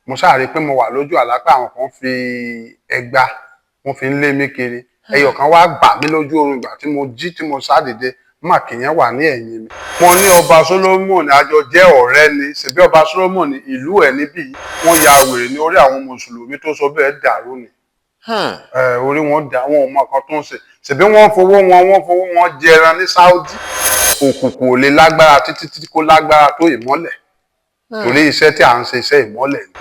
Mo ṣáà rí i pé mo wà lójú àlá pé àwọn kan fi ẹgba wọ́n fi ń lé mi kiri. Ẹyọ kan wá gbà mí lójú oorun. Ìgbà tí mo jí, tí mo sá dìde, mark yẹn wà ní ẹ̀yìn mi. Mo ní ọba Solomon, àjọ jẹ́ ọ̀rẹ́ ni. Ṣèbí ọba Solomon, ìlú ẹ̀ níbí, wọ́n ya wèrè ní orí. Àwọn mùsùlùmí tó sọ bẹ́ẹ̀ dàrú ni. Orí wọn dà, wọn ò mọ nǹkan tó ń ṣe. Ṣèbí wọ́n fowó wọn jẹran ní Saudi. Òkùnkùn ò lè lágbára títí títí kó lágbára tó ìmọ́lẹ̀, torí iṣẹ́ tí à ń ṣe, iṣẹ́ ìmọ́lẹ̀ ni.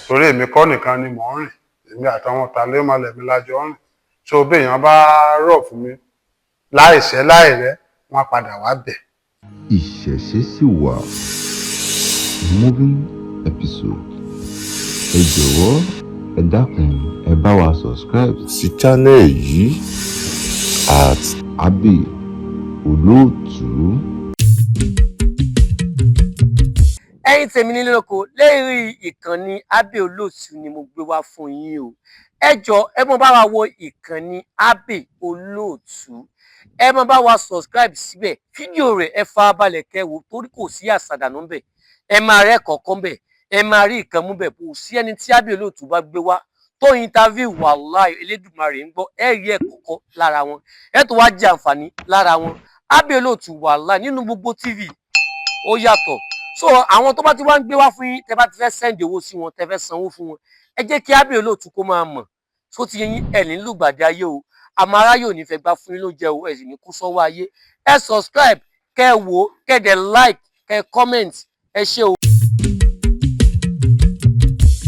Torí èmi kọ́ nìkan ni mò ń rìn, èmi àtàwọn tàlẹ́ mi lájọ ń rìn. So bí èèyàn bá rọ̀ fún mi láìṣẹ́ láìrẹ́, wọ́n á padà wá bẹ̀. Ìṣẹ̀ṣe sì wà. Moving episode. Ẹ jọ̀wọ́, ẹ dákun, ẹ bá wa subscribe sí channel yìí @Abbey Olóòtú. Ẹ̀yin tèmi nílé lóko, lórí ìkànnì Abbey Olóòtú ni mo gbé wá fún yín o. Ẹ jọ, ẹ mọ bá wa wo ìkànnì Abbey Olóòtú, ẹ mọ bá wa subscribe síbẹ̀. Fídíò rẹ̀, ẹ farabalẹ̀ kẹ́ wò, torí kò sí àṣàdànù ńbẹ̀. Ẹ máa rẹ́ kọ̀ọ̀kan bẹ̀, ẹ máa rí ìkan mú bẹ̀. Kò sí ẹni tí Abbey Olóòtú bá gbé wá tó interview, wàláì, Elédùmarè ń gbọ́, ẹ rí ẹ̀kọ́ kọ́ lára wọn, ẹ tó wá jẹ àǹfààní lára wọn. Abbey Olóòtú, wàláì, nínú gbogbo TV, ó yàtọ̀. So àwọn tó bá ti wá ń gbé wá fún yín, tẹ bá ti fẹ́ send owó sí wọn, tẹ fẹ́ sanwó fún wọn, ẹ jẹ́ kí Abbey Olóòtú kó máa mọ̀ tó ti yín. Ẹ̀ ní lùgbàdì ayé o, àmọ́ aráyé ò ní fẹ́ gbá fún yín ló jẹ́ o. Ẹ sì ní kú sọ́wọ́ ayé. Ẹ subscribe, kẹ́ ẹ wò ó, kẹ́ ẹ dẹ̀ like, kẹ́ ẹ comment. Ẹ ṣé o.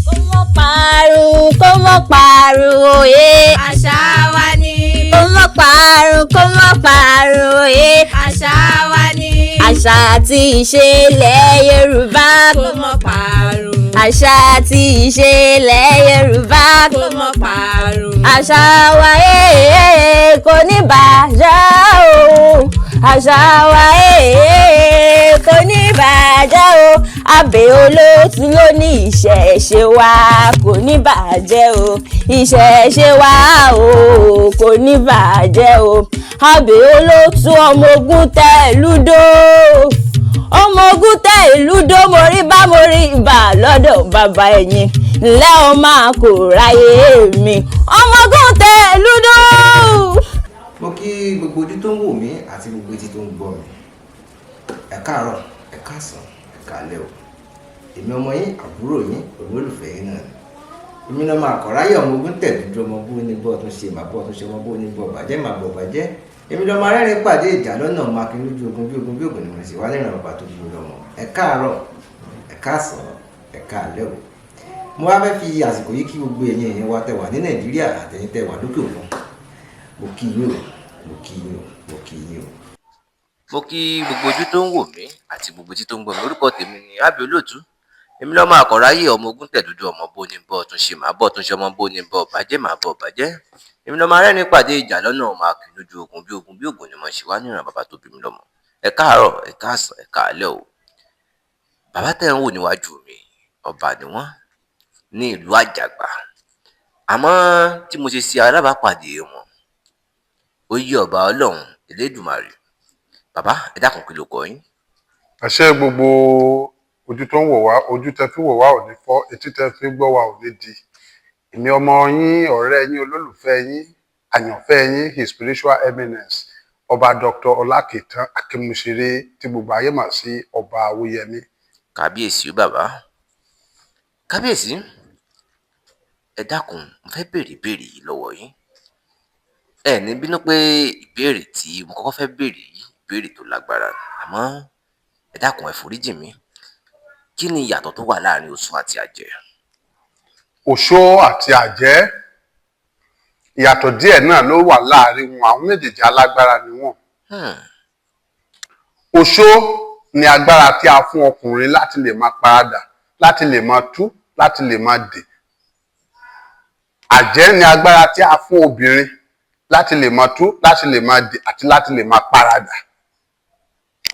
Kó mọ́ parun, kó mọ́ parun òye. Àṣà wa ni. Kó mọ́ parun, kó mọ́ parun òye. Àṣà wa ni. Àṣà àti ìṣe ilẹ̀ Yorùbá. Kó mọ́ parun. Àṣà àti ìṣe ilẹ̀ Yorùbá. Kó mọ́ parun. Àṣà wa kò ní bàjẹ́ o. Àṣà wa kò ní bàjẹ́ o. Abbey Olóòtú ló ní ìṣẹ̀ṣe wa kò ní bàjẹ́ o. Ìṣẹ̀ṣe wa o, kò ní bàjẹ́ o. Abbey Olóòtú, ọmọ ogun tẹ̀ lúdó, ọmọ ogun tẹ ìlú dó. Mo rí bá mo rí ibà lọ́dọ̀ bàbá ẹ̀yìn ńlẹ́, ọmọ kò ráyè mi, ọmọ ogun tẹ ìlú dó. Mo kí gbogbo ojú tó ń wò mí àti gbogbo etí tó ń gbọ́ mi. Ẹ káàárọ̀, ẹ káàsán, ẹ káalẹ́ o. Èmi ọmọ yín, àbúrò yín, olólùfẹ́ yín náà ni. Èmi náà máa kọ̀ráyè, ọmọ ogun tẹ̀dúdú, ọmọ bó ní bọ́ tún ṣe màá bọ́ tún ṣe, ọmọ bó ní bọ́ bàjẹ́ màá bọ̀ bàjẹ́. Èmi lọ́mọ arẹ́rìn pàdé ìjà lọ́nà, ọmọ akin lójú ogun, bí ogun bí ogun ni mo sì wá níran bàbá tó bí lọ́mọ. Ẹ káàárọ̀, ẹ káàsán, ẹ káalẹ́ o. Mo wá fẹ́ fi àsìkò yìí kí gbogbo ẹ̀yin èèyàn wa tẹ́ wà ní Nàìjíríà àtẹ̀yin tẹ́ wà lókè òkun. Mo kí yín o, mo kí yín o, mo kí yín o. Mo kí gbogbo ojú tó ń wò mí àti gbogbo etí tó ń gbọ́ mi. Orúkọ tèmi ni Abbey Olóòtú. Èmi lọ́mọ àkọ́ráyè, ọmọ ogun tẹ̀dúdú, ọmọ bó ní bọ́ tún ṣe màá bọ́ tún ṣe, ọmọ bó ní bọ́ bàjẹ́ màá bọ́ bàjẹ́. Èmi lọ́mọ arẹ́rìn pàdé ìjà lọ́nà, ọmọ akin lójú ogun, bí ogun bí ogun ni mo ṣe wá níran bàbá tó bí mi lọ́mọ. Ẹ káàárọ̀, ẹ káàsán, ẹ káalẹ́ o. Bàbá tẹ́ ń wò níwájú mi, ọba ni wọ́n ní ìlú Àjàgbá. Àmọ́ tí mo ṣe ṣe alábàápàdé wọn, ó yí ọba Ọlọ́run Elédùmarè. Bàbá, ẹ dákun, kí ló kọ yín? Ẹ ṣé. Gbogbo ojú tó ń wò wá, ojú tẹ fi wò wá ò ní fọ́, etí tẹ fi gbọ́ wá ò ní di. Èmi ọmọ yín, ọ̀rẹ́ yín, olólùfẹ́ yín, àyànfẹ́ yín, His Spiritual Eminence Ọba Dr. Ọlákìtàn Akínmúṣeré, tí gbogbo ayé mà sí Ọba Awóyẹmí. Kábíyèsí o, bàbá, kábíyèsí. Ẹ dákun, mo fẹ́ béèrè ìbéèrè yìí lọ́wọ́ yín. Ẹ ní bínú pé ìbéèrè tí mo kọ́kọ́ fẹ́ béèrè yìí, ìbéèrè tó lágbára ni, àmọ́ ẹ dákun, ẹ foríjì mí. Kí ni ìyàtọ̀ tó wà láàrin oṣó àti àjẹ́? Oṣó àti àjẹ́, ìyàtọ̀ díẹ̀ náà ló wà láàrin wọn. Àwọn méjèèjì, alágbára ni wọ́n. Oṣó ni agbára tí a fún ọkùnrin láti lè máa paradà, láti lè máa tú, láti lè máa dè. Àjẹ́ ni agbára tí a fún obìnrin láti lè máa tú, láti lè máa dè àti láti lè máa paradà.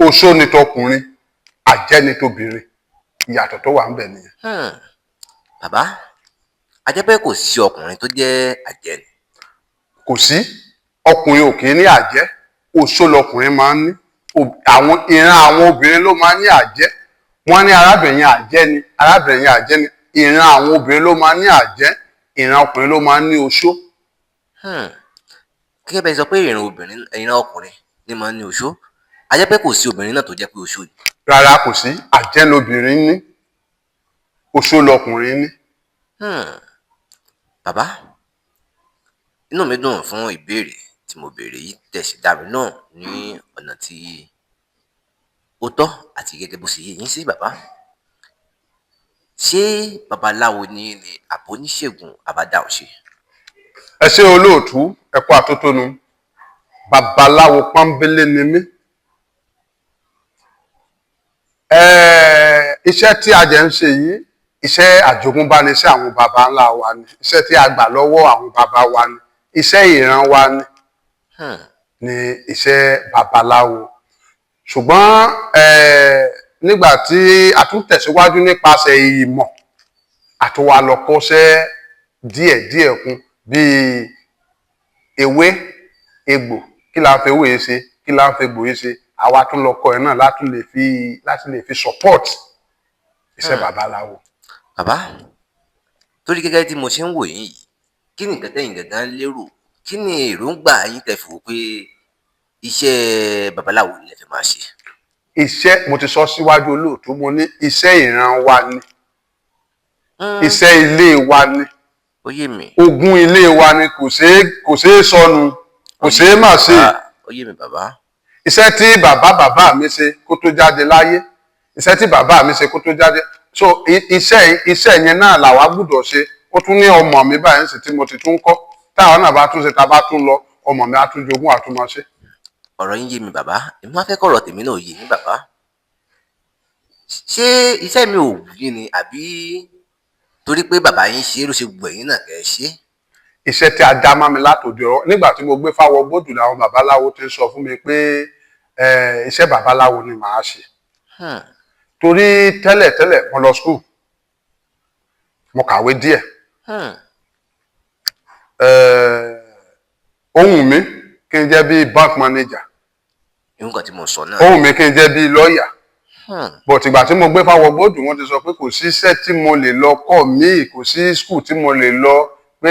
Oṣó ni tọkùnrin, àjẹ́ ni tobìnrin. Ìyàtọ̀ tó wà ń bẹ̀ nìyẹn. Bàbá, a jẹ́ pé kò sí ọkùnrin tó jẹ́ àjẹ́ ni? Kò sí. Ọkùnrin ò kì í ní àjẹ́. Oṣó lọkùnrin máa ń ní. Àwọn ìran àwọn obìnrin ló máa ń ní àjẹ́. Wọ́n ní arábìnrin àjẹ́ ni, arábìnrin àjẹ́ ni. Ìran àwọn obìnrin ló máa ń ní àjẹ́, ìran ọkùnrin ló máa ń ní oṣó. Gẹ́gẹ́ bẹ́ẹ̀ sọ pé ìran obìnrin, ìran ọkùnrin ni máa ń ní oṣó, a jẹ́ pé kò sí obìnrin náà tó jẹ́ pé oṣó ni. Rárá, kò sí. Àjẹ́ lobìnrin ní, oṣó lọkùnrin ní. Bàbá, inú mi dùn fún ìbéèrè tí mo béèrè yìí, tẹ̀sí dá mi náà ní ọ̀nà tí ó tọ́ àti gẹ́gẹ́ bó ṣe yé yín sí. Bàbá, ṣé babaláwo ni yín ni àbóníṣègùn àbádáhùnṣe? Ẹ ṣé olóòtú, ẹ kú àtótónu. Babaláwo pọ́nbélé ni mí. Iṣẹ́ tí a jẹ́ ń ṣe yìí, iṣẹ́ àjogúnbá ni, iṣẹ́ àwọn baba ńlá wa ni, iṣẹ́ tí a gbà lọ́wọ́ àwọn baba wa ni, iṣẹ́ ìran wa ni ni iṣẹ́ babaláwo. Ṣùgbọ́n nígbà tí a tún tẹ̀síwájú nípasẹ̀ ìmọ̀, a tún wá lọ kọ́ṣẹ́ díẹ̀díẹ̀ kún, bíi ewé egbò, kí la ń fi ewé yìí ṣe, kí la ń fi egbò yìí ṣe. Àwa tún lọ kọ́ ẹ náà láti lè fi support iṣẹ́ babaláwo. Bàbá, torí gẹ́gẹ́ tí mo ṣe ń wò yín yìí, kí ni nǹkan tẹ́yin gangan lérò, kí ni èròǹgbà yín tẹ́ fi wò pé iṣẹ́ babaláwo lẹ fẹ́ máa ṣe? Iṣẹ́, mo ti sọ síwájú olóòtú, mo ní iṣẹ́ ìran wa ni, iṣẹ́ ilé wa ni. Ó yé mi. Ogún ilé wa ni, kò ṣeé sọnù, kò ṣeé má ṣe. Ó yé mi, bàbá. Iṣẹ́ tí bàbá bàbá mi ṣe kó tó jáde láyé, iṣẹ́ tí bàbá mi ṣe kó tó jáde, so iṣẹ́ yẹn náà làwa gbọ́dọ̀ ṣe. Ó tún ní ọmọ mi báyìí sì tí mo ti tún kọ́, táwọn náà bá tún ṣe, tá a bá tún lọ, ọmọ mi á tún jogún àtúmọ̀ṣe. Ọ̀rọ̀ yín yé mi, bàbá. Èmi wá fẹ́ kọ̀rọ̀ tèmi náà yé yín, bàbá. Ṣé iṣẹ́ mi ò wù yín ni, àbí torí pé bàbá yín ṣe é ló ṣe wù ẹ̀yin náà kẹ́ ẹ ṣe é? Iṣẹ́ tí a dá mọ́ mi látòdì ọ̀rọ̀, nígbà tí mo gbé fáwọ gbódù làwọn babaláwo ti ń sọ fún mi pé iṣẹ́ babaláwo ni màá ṣe. Torí tẹ́lẹ̀tẹ́lẹ̀, mo lọ school, mo kàwé díẹ̀. Ó wù mí kí n jẹ́ bí bank manager. Nǹkan tí mo sọ náà. Ó wù mí kí n jẹ́ bí lọ́ọ̀yà, but ìgbà tí mo gbé fáwọ gbódù, wọ́n ti sọ pé kò sí iṣẹ́ tí mo lè lọ kọ́ míì, kò sí school tí mo lè lọ, pé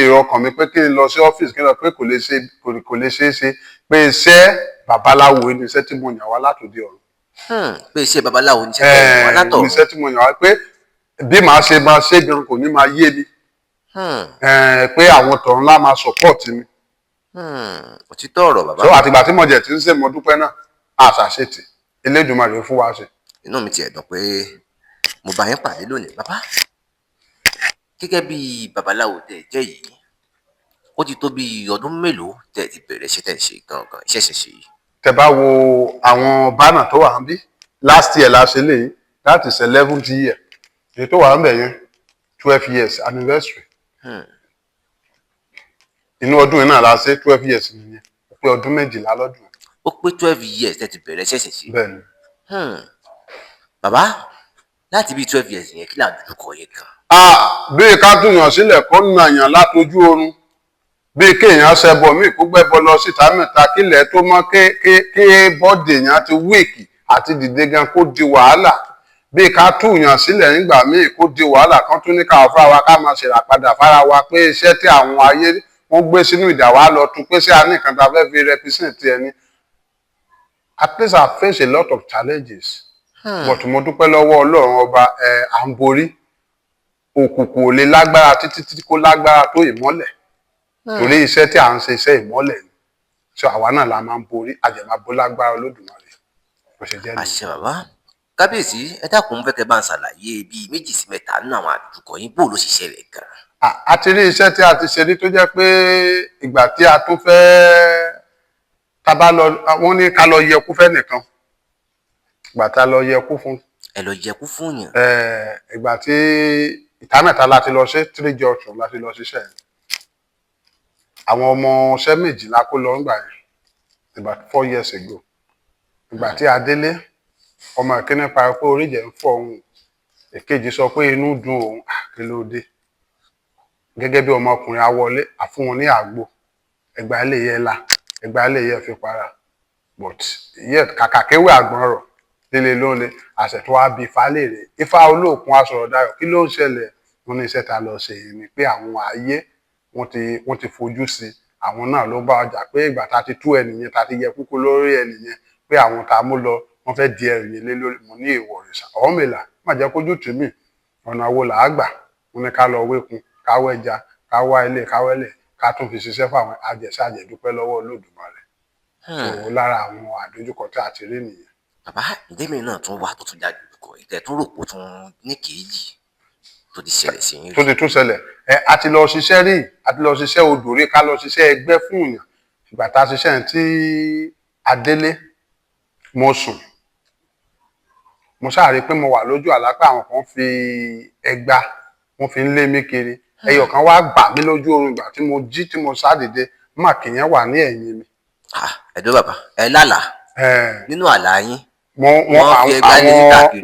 èrò ọkàn mi pé kí n lọ sí ọ́fíìsì, kí n lọ pé kò lè ṣe, kò lè ṣeé ṣe, pé iṣẹ́ babaláwo ni iṣẹ́ tí mo yàn wá látòdì ọ̀run. Pé iṣẹ́ babaláwo ní iṣẹ́ tẹ̀ wá látọ̀. Ní iṣẹ́ tí mo yàn wá, pé bí màá ṣe máa ṣe gan kò ní máa yé mi, pé àwọn tọ̀run lá máa support mi. Òtítọ́ ọ̀rọ̀, bàbá. So àtìgbà tí mo jẹ̀ tí ń ṣe, mo dúpẹ́ náà, àṣàṣetì Elédùmarè fún wa ṣe. Inú mi tiẹ̀ dùn pé mo bá yín pàdé lónìí, bàbá. Gẹ́gẹ́ bí babaláwo tẹ́ ẹ jẹ́ yìí, ó ti tó bí ọdún mélòó tẹ́ ẹ ti bẹ̀rẹ̀ iṣẹ́ tẹ́ ẹ ṣe gangan, iṣẹ́ ṣẹ̀ṣẹ̀ yìí? Tẹ́ bá wo àwọn banner tó wà níbí, last year la ṣe léyìí, that is 11th year. Èyí tó wà níbẹ̀ yẹn, 12 years anniversary. Inú ọdún yìí náà la ṣe 12 years nìyẹn, ó pé ọdún 12 lọ́dún. Ó pé 12 years tẹ́ ti bẹ̀rẹ̀ iṣẹ́ ṣẹ̀ṣẹ̀? Bẹ́ẹ̀ ni. Bàbá, láti bí 12 years yẹn, kí là ń dojúkọ yẹn gan? Ah, bí ká túyàn sílẹ̀ kó nàyàn látojú oorun, bí kéèyàn ṣẹbọ míì kó gbẹ́bọ lọ síta mẹ́ta kílẹ̀ tó mọ́, ké body èèyàn ti weak, àti dìde gan kó di wàhálà, bí ká túyàn sílẹ̀ nígbà míì kó di wàhálà, kan tún ní káwọn fúnra wa ká máa ṣèràpadà fara wa, pé iṣẹ́ tí àwọn ayé wọ́n gbé sínú ìdá wa lọ tún pé sí a ní nǹkan tá a fẹ́ fi represent ẹni. At least I face a lot of challenges, but mo dúpẹ́ lọ́wọ́ Ọlọ́run ọba. Ẹ à ń borí òkùnkùn, ò lè lágbára títí títí kó lágbára tó ìmọ́lẹ̀, torí iṣẹ́ tí à ń ṣe, iṣẹ́ ìmọ́lẹ̀ ni. So àwa náà la máa ń borí, àjẹmá bó lágbára Olódùmarè, bó ṣe jẹ́ nìyẹn. Àṣẹ, bàbá. Kábíyèsí, ẹ dákun, mo fẹ́ kẹ́ bá ń ṣàlàyé bíi méjì sí mẹ́ta nínú àwọn àdójúkọ yín, bó ló ṣe ṣẹlẹ̀ gan? A ti rí iṣẹ́ tí a ti ṣe rí tó jẹ́ pé ìgbà tí a tún fẹ́ tá a bá lọ, wọ́n ní ká lọ yẹkú fẹ́ nìkan. Ìgbà tá a lọ yẹkú fún Ẹ lọ yẹkú fún yàn? Ìgbà tí ìta mẹ́ta la ti lọ ṣe, three junction la ti lọ ṣiṣẹ́ yẹn. Àwọn ọmọ ọṣẹ́ méjì la kó lọ ńgbà yẹn, about 4 years ago. Ìgbà tí a délé, ọmọ ìkíní parí pé orí jẹ́ ń fọ́ òun, èkejì sọ pé inú dùn òun. Ah, kí ló dé? Gẹ́gẹ́ bí ọmọkùnrin awọlé, àfún wọn ní àgbo, ẹgbàá ilé yẹn la, ẹgbàá ilé yẹn fi para, but yet kàkà kéwé àgbọn rọ̀ Líle ló ń le àṣẹ tó wá bí Ifá léèrè. Ifá Olóòkun aṣọ̀rọ̀ dayọ̀, kí ló ń ṣẹlẹ̀? Wọ́n ní iṣẹ́ ta lọ ṣe yìí ni pé àwọn ayé wọ́n ti fojú sí àwọn náà ló bá ọjà pé ìgbà tá a ti tú ẹnìyẹn, tá a ti yẹ kúkú lórí ẹnìyẹn, pé àwọn tá a mú lọ, wọ́n fẹ́ di ẹrù yẹn lé lórí. Mo ní èèwọ̀ òrìṣà Ọ̀rúnmìlà, má jẹ́ kójú tì mí. Ọ̀nà wo là á gbà? Wọ́n ní ká lọ wékun, ká wẹ́ja, ká wá ilé, ká wẹ́lẹ̀, ká tún fi ṣiṣẹ́ fún àwọn àjẹsàjẹdúpẹ́ lọ́wọ́ Olódùmarè. So lára àwọn àdójúkọ tí a ti rí nìyẹn. Bàbá, ǹjẹ́ mi náà tún wà tó tún jáde kọ ìtẹ̀ tún rò pé ó tún ní kéèjì tó ti ṣẹlẹ̀ sí yín Tó rí? ti tún ṣẹlẹ̀ ẹ, a ti lọ ṣiṣẹ́ rí, a ti lọ ṣiṣẹ́ odò rí, ká lọ ṣiṣẹ́ ẹgbẹ́ fún èèyàn. Ìgbà tá a ṣiṣẹ́ yẹn tí a délé, mo sùn, mo ṣáà rí i pé mo wà lójú àlá pé àwọn kan fi ẹgba, wọ́n fi ń lé mi kiri. Ẹyọ kan wá gbà mí lójú oorun. Ìgbà tí mo jí, tí mo sá dìde, mark yẹn wà ní ẹ̀yìn mi. Ah, ẹ̀dọ́ bàbá, ẹ lálàá Ẹ̀, nínú àlá yín wọ́n wọ́n wọ́n fi ẹgbá lé yín àwọn káàkiri.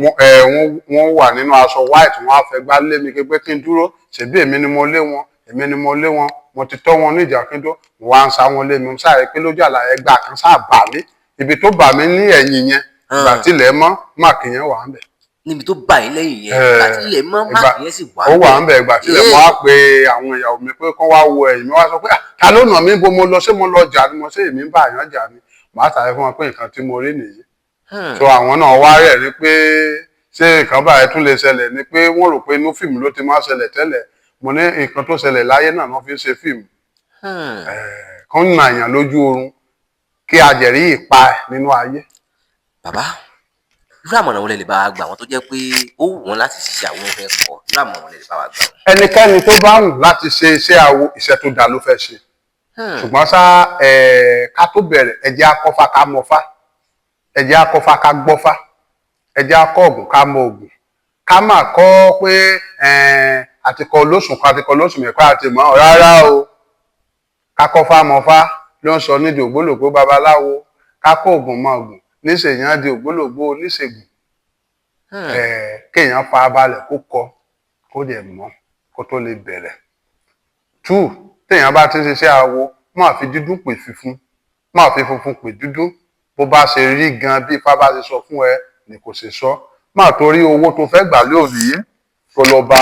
Wọ́n wà nínú aṣọ white, wọ́n á fẹ́ gbá lé mi pé kí n dúró. Ṣèbí èmi ni mo lé wọn, èmi ni mo lé wọn, mo ti tọ́ wọn ní ìjà kí n tó. Mo wá ń sá wọn lé mi, mo sáré pé lójú àlá ẹgbà kan sáà bà mí, ibi tó bà mí ní ẹ̀yìn yẹn. Ìgbà tílẹ̀ mọ́, mark yẹn wà ń bẹ̀. Níbi tó bà yín lẹ́yìn yẹn, Ẹ̀, ìgbà tí ilẹ̀ mọ́, mark yẹn sì wà? Ó wà ń bẹ̀. Ìgbà tílẹ̀ mọ́, á pe àwọn ìyàwó mi pé kán wá wo ẹ̀yìn mi. Wá sọ pé, "Ah, ta ló nà mí? Bó mo lọ? Ṣé mo lọ jà ni? Mo ṣé èmi ń bá àyàn jà ni?" Màá sáré fún wọn pé nǹkan tí mo rí nìyí. So àwọn náà wá rẹ̀ rí pé ṣé nǹkan báyìí tún lè ṣẹlẹ̀ ni, pé wọ́n rò pé inú fíìmù ló ti máa ṣẹlẹ̀ tẹ́lẹ̀. Mo ní nǹkan tó ṣẹlẹ̀ láyé náà wọ́n fi ń ṣe fíìmù. Kán nà èèyàn lójú oorun kí ajẹ̀rí ìpa ẹ̀ nínú ayé. Bàbá, irú àmọ̀ràn wo lẹ lè bá wa gbà wọ́n tó jẹ́ pé ó wù wọ́n láti ṣiṣẹ́ àwọn fẹ́ kọ́? Irú àmọ̀ràn wo lẹ lè bá wa gbà wọ́n? Ẹnikẹ́ni tó bá wù láti ṣe iṣẹ́ awo, iṣẹ́ tó dáa ló fẹ́ ṣe. Ṣùgbọ́n ṣá, ká tó bẹ̀rẹ̀, ẹ jẹ́ á kọ́fá ká mọ̀fá, ẹ jẹ́ á kọ́fá ká gbọ́fá, ẹ jẹ́ á kọ́ ògùn ká mọ ògùn. Ká má kọ́ pé àtikọ́ olóṣùn kan, àtikọ́ olóṣùn mẹ́kọ́ àti mọ́ rárá o. Ká kọ́fá mọ̀fá ló ń sọ nídìí ògbólógbó babaláwo. Ká kọ́ ògùn mọ ògùn níṣèyàn di ògbólógbó oníṣègùn. Kéèyàn fa balẹ̀, kó kọ, kó dẹ̀ mọ̀ kó tó lè bẹ̀rẹ̀. Two, téèyàn bá ti ń ṣiṣẹ́ awo, máa fi dúdú pè funfun, máa fi funfun pè dúdú. Bó bá ṣe rí gan, bí Ifá bá ṣe sọ fún ẹ ni kò ṣe sọ. Máa torí owó tó fẹ́ gbà lónìí kó lọ ba